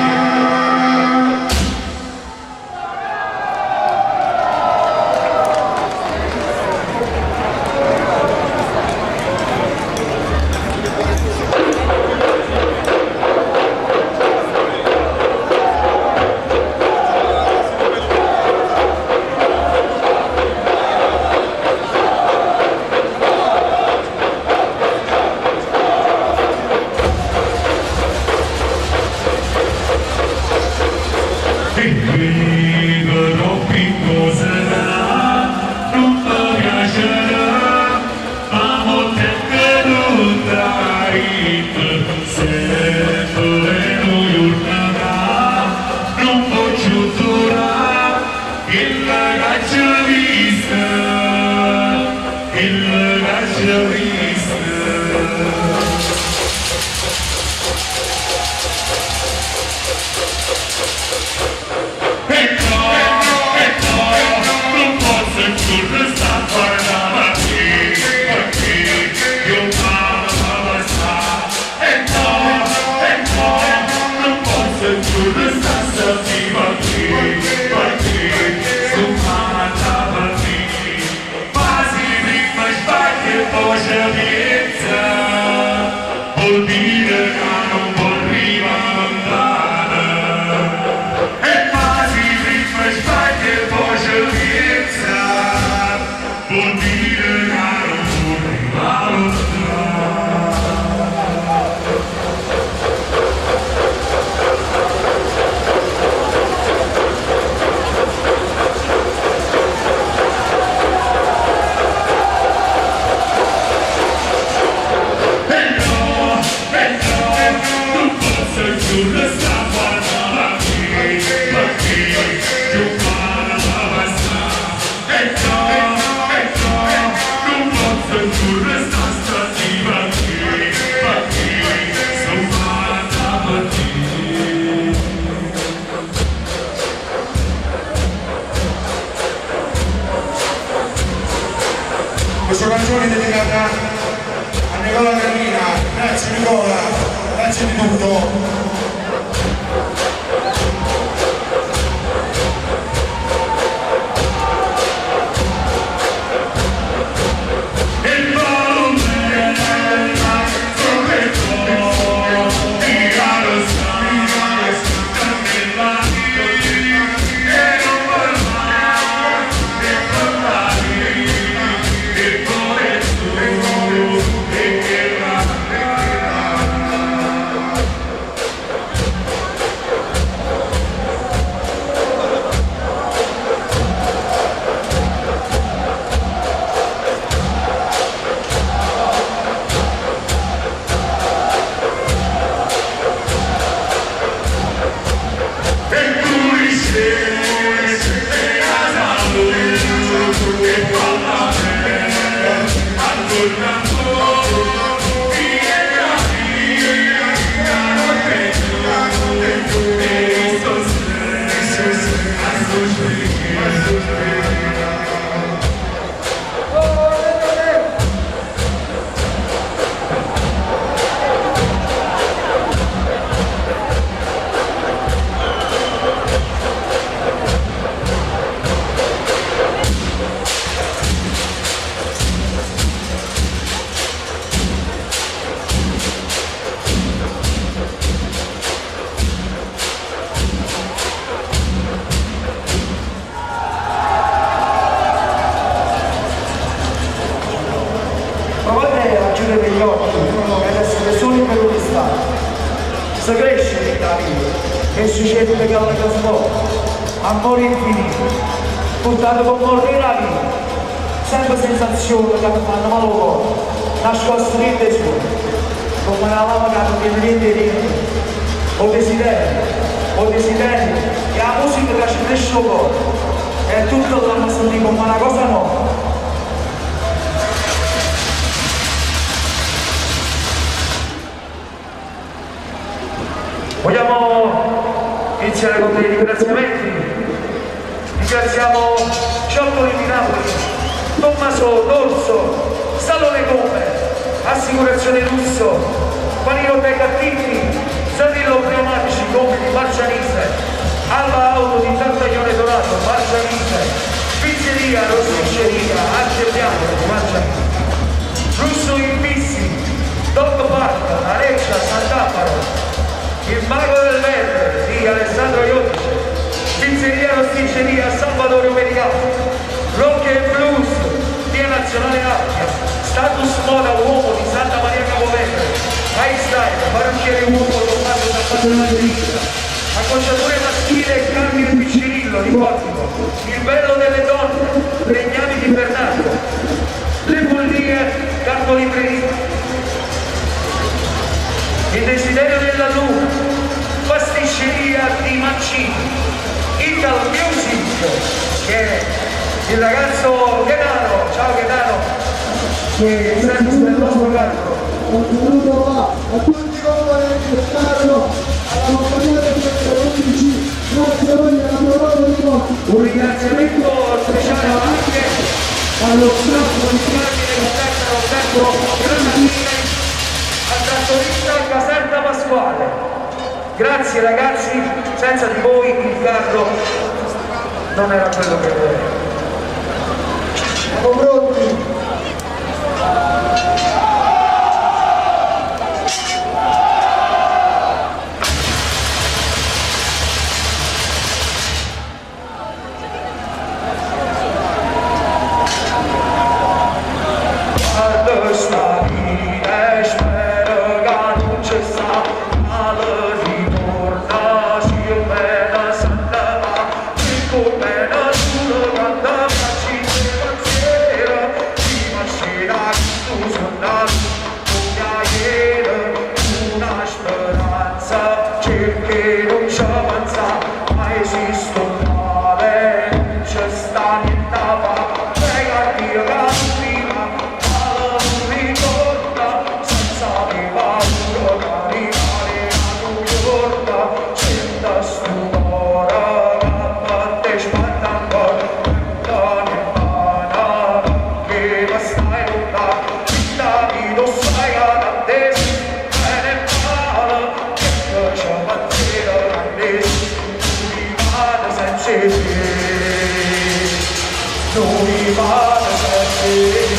E vivo troppi cose che non mi piacerà, ma mo tengo tutta vita, sempre nu juorno ca non posso durare, quella che c'è vista, quella che c'è vista. Perché so' fatta per te? Ma se prima sbagli e poi ci pensa, vuol dire che non può arrivare lontano. E ma se prima sbagli e poi ci pensa, vuol dire che non può arrivare lontano. E no, e no, non posso più restare a perché, perché più male la sta. E no, e no, non posso più restare stati perché, perché sono fatta per te. Questa canzone è dedicata a Nicola Carlina, grazie Nicola, grazie di tutto. E palomella, come tu, ti caro sta, e non parlare, e parlare, e poi tu, e che va. E tu riscendi e casa e parla bene, ancora ancora, vieni a via, e sto stesso, a Provate a chiudere gli occhi ed essere soli per un istante. Si cresce in vita e succede che la trasforma, amore infinito, portato con morire la vita, sempre sensazioni che mi fanno male al cuore, nascosto dentro i suoni, come una lava che non viene niente dentro, o desiderio, o desiderio, e la musica che ci cresce il cuore, e tutto l'hanno sentito come una cosa nuova. Vogliamo iniziare con dei ringraziamenti. Ringraziamo Ciottoli di Napoli, Tommaso Dorso, Salone Come, Assicurazione Russo, Paninoteca Titti, Zanillo Pneumatici Come di Marcianise, Alba Auto di Tartaglione Dorato, Marcianise, Pizzeria Rosticceria, Arce Bianco di Marcianise, Russo Infissi, Dog Park, Areccia, Sant'Apparo, il Mago del Verde di Alessandro Iodice, Pizzeria Rosticceria Salvatore Umericato, Rock and Blues, Via Nazionale Appia, Status Moda Uomo di Santa Maria Capovetere, High Style, Parrucchiere Uomo Tommaso Salvatore Ricca, Acconciature maschile Carmine Piccirillo di Portico, Il Bello delle Donne, Regnami di Bernardo, Le Follie Cartolibreria, Il Desiderio della Luna, Pasticceria di Mancini, Ital Music, che è il ragazzo Gennaro, ciao Gennaro, che è sempre nel nostro carro. Un saluto va a tutti i componenti del carro, alla compagnia del 2011, grazie a voi della Prologo di Portico. Un ringraziamento speciale anche allo staff di Carmine Caserta Roberto Granatini, al trattorista Caserta Pasquale. Grazie ragazzi, senza di voi il carro Non era quello che volevo. Siamo pronti? Guarda sta vita e spero che non ci sta male ritorna, si bene se ne va, dico bene solo quando facci il pensiero, ti lascerà tu sono come una speranza, cerchi non ci pensa, ma esiste un male, non ci sta niente da fare, prega Dio che non mi va, male non ritorna, senza di paura che rimane a New York, senta sto cuore che batte sbatte ancora, lontano e vana, che mi stai lontano, vita mi lo sai che da te bene e male, che ci mantiene la rimane senza te, non rimane senza te.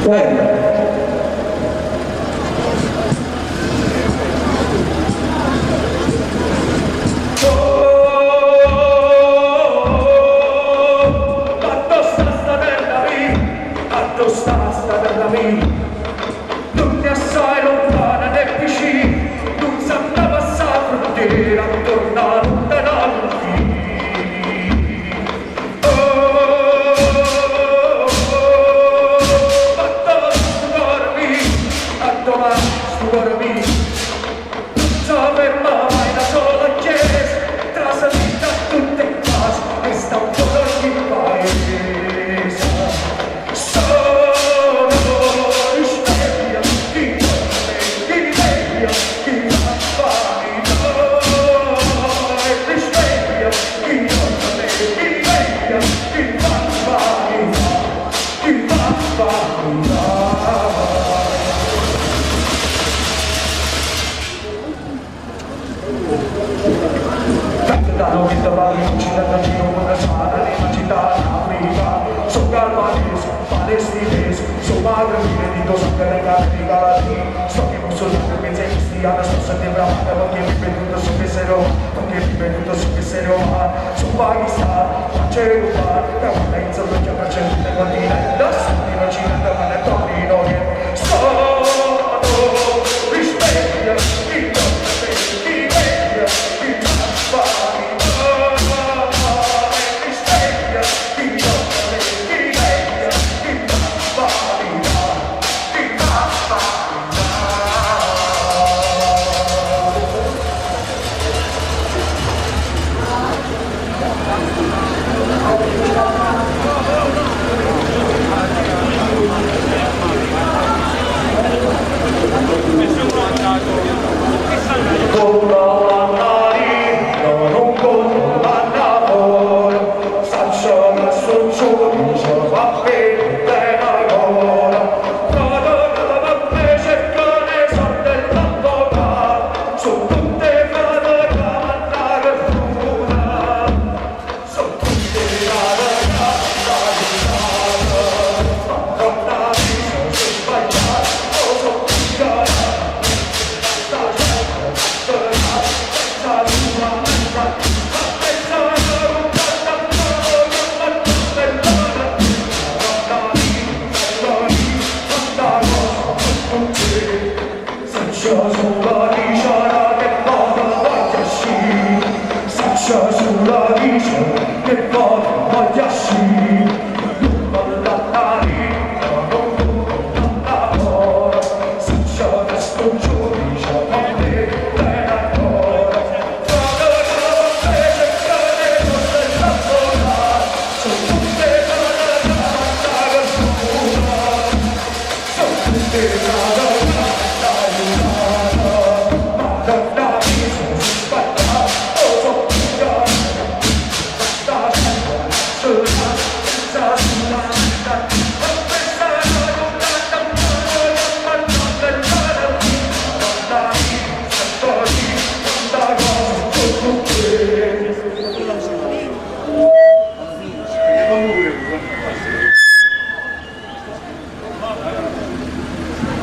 Bene. Quanto sta sta terra mia, quanto sta sta terra mia, non è assai lontana né vicina, non sa da passare frontiera, torna lontana confine. Oh, quanto sto cuore mio, quanto va sto cuore mio, non so ferma mai la sola chiesa, trasalita tutte in casa, e sta un po' ogni paese. Sono risveglia, chi dorme, chi veglia, chi va vanità. E risveglia, chi dorme, chi veglia, chi va vanità, chi va vanità. Sono risveglia, chi dorme, chi veglia, chi va risveglia, chi dorme, chi veglia, chi va chi va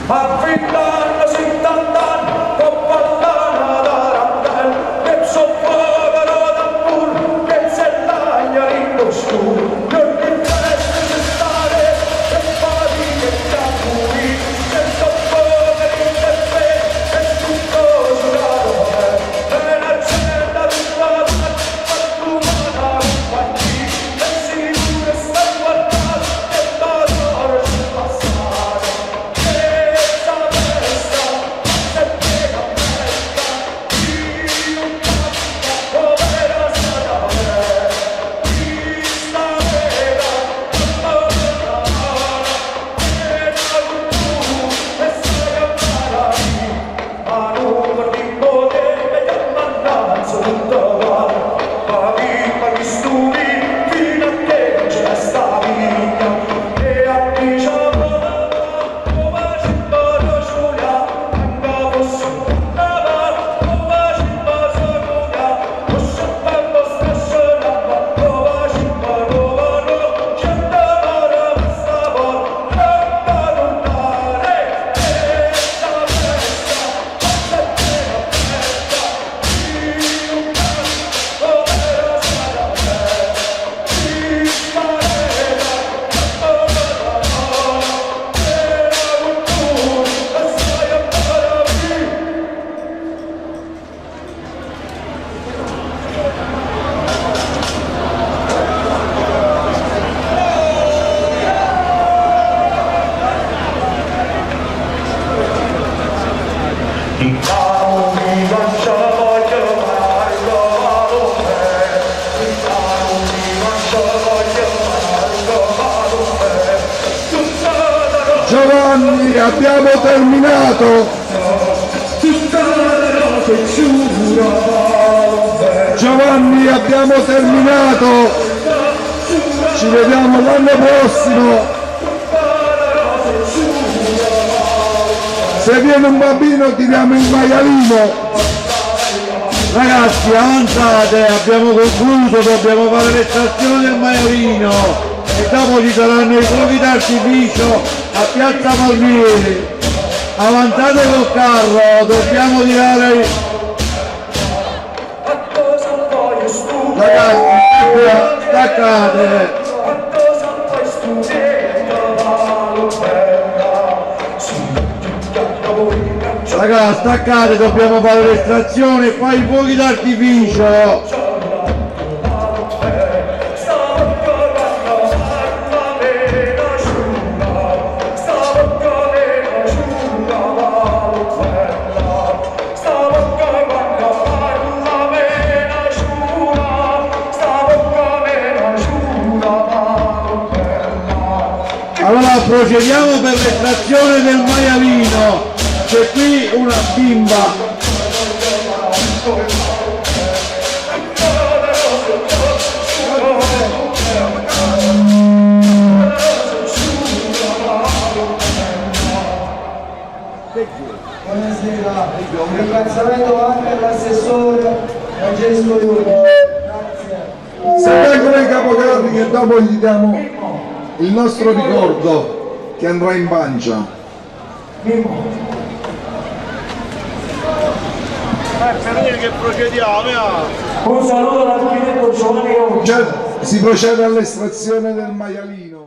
A vent'anni, settant'anni, con pallana tarantella, che so povero tamburo, che se lagna in scuro, non ti festa ci stare, e fatica e tamburi, se so poveri in te, e tutto giocare, e la gente tutta la parte, compagnia, e si sta guardando, e l'odore ci passare, questa festa, se piega festa, io canta come era stata questa vera, e sai a ma non ti potrebbe chiamare tutto qua, ma chi studi fino a che c'è sta vita, e a chi c'è come ci può giulia, anche fosse come ci può giulia, fosse per vostra sola, come ci può no, c'è da mare questa volta, non dare, questa festa, questa è Giovanni, abbiamo terminato. Giovanni, abbiamo terminato. Ci vediamo l'anno prossimo. Se viene un bambino tiriamo il maialino. Ragazzi avanzate, abbiamo concluso, dobbiamo fare l'estrazione del maialino e dopo ci saranno i fuochi d'artificio a Piazza Palmieri. Avanzate col carro, dobbiamo tirare. Ragazzi, staccate! Ragazzi, staccate, dobbiamo fare l'estrazione e poi i fuochi d'artificio! Allora procediamo per l'estrazione del maialino. C'è qui una bimba. Buonasera, un ringraziamento anche all'assessore Francesco Iurdi. Grazie. Se vengono i capocarri che dopo gli diamo il nostro ricordo che andrà in pancia. Che procediamo, Un saluto all'architetto Giovanni Ronci. Si procede all'estrazione del maialino.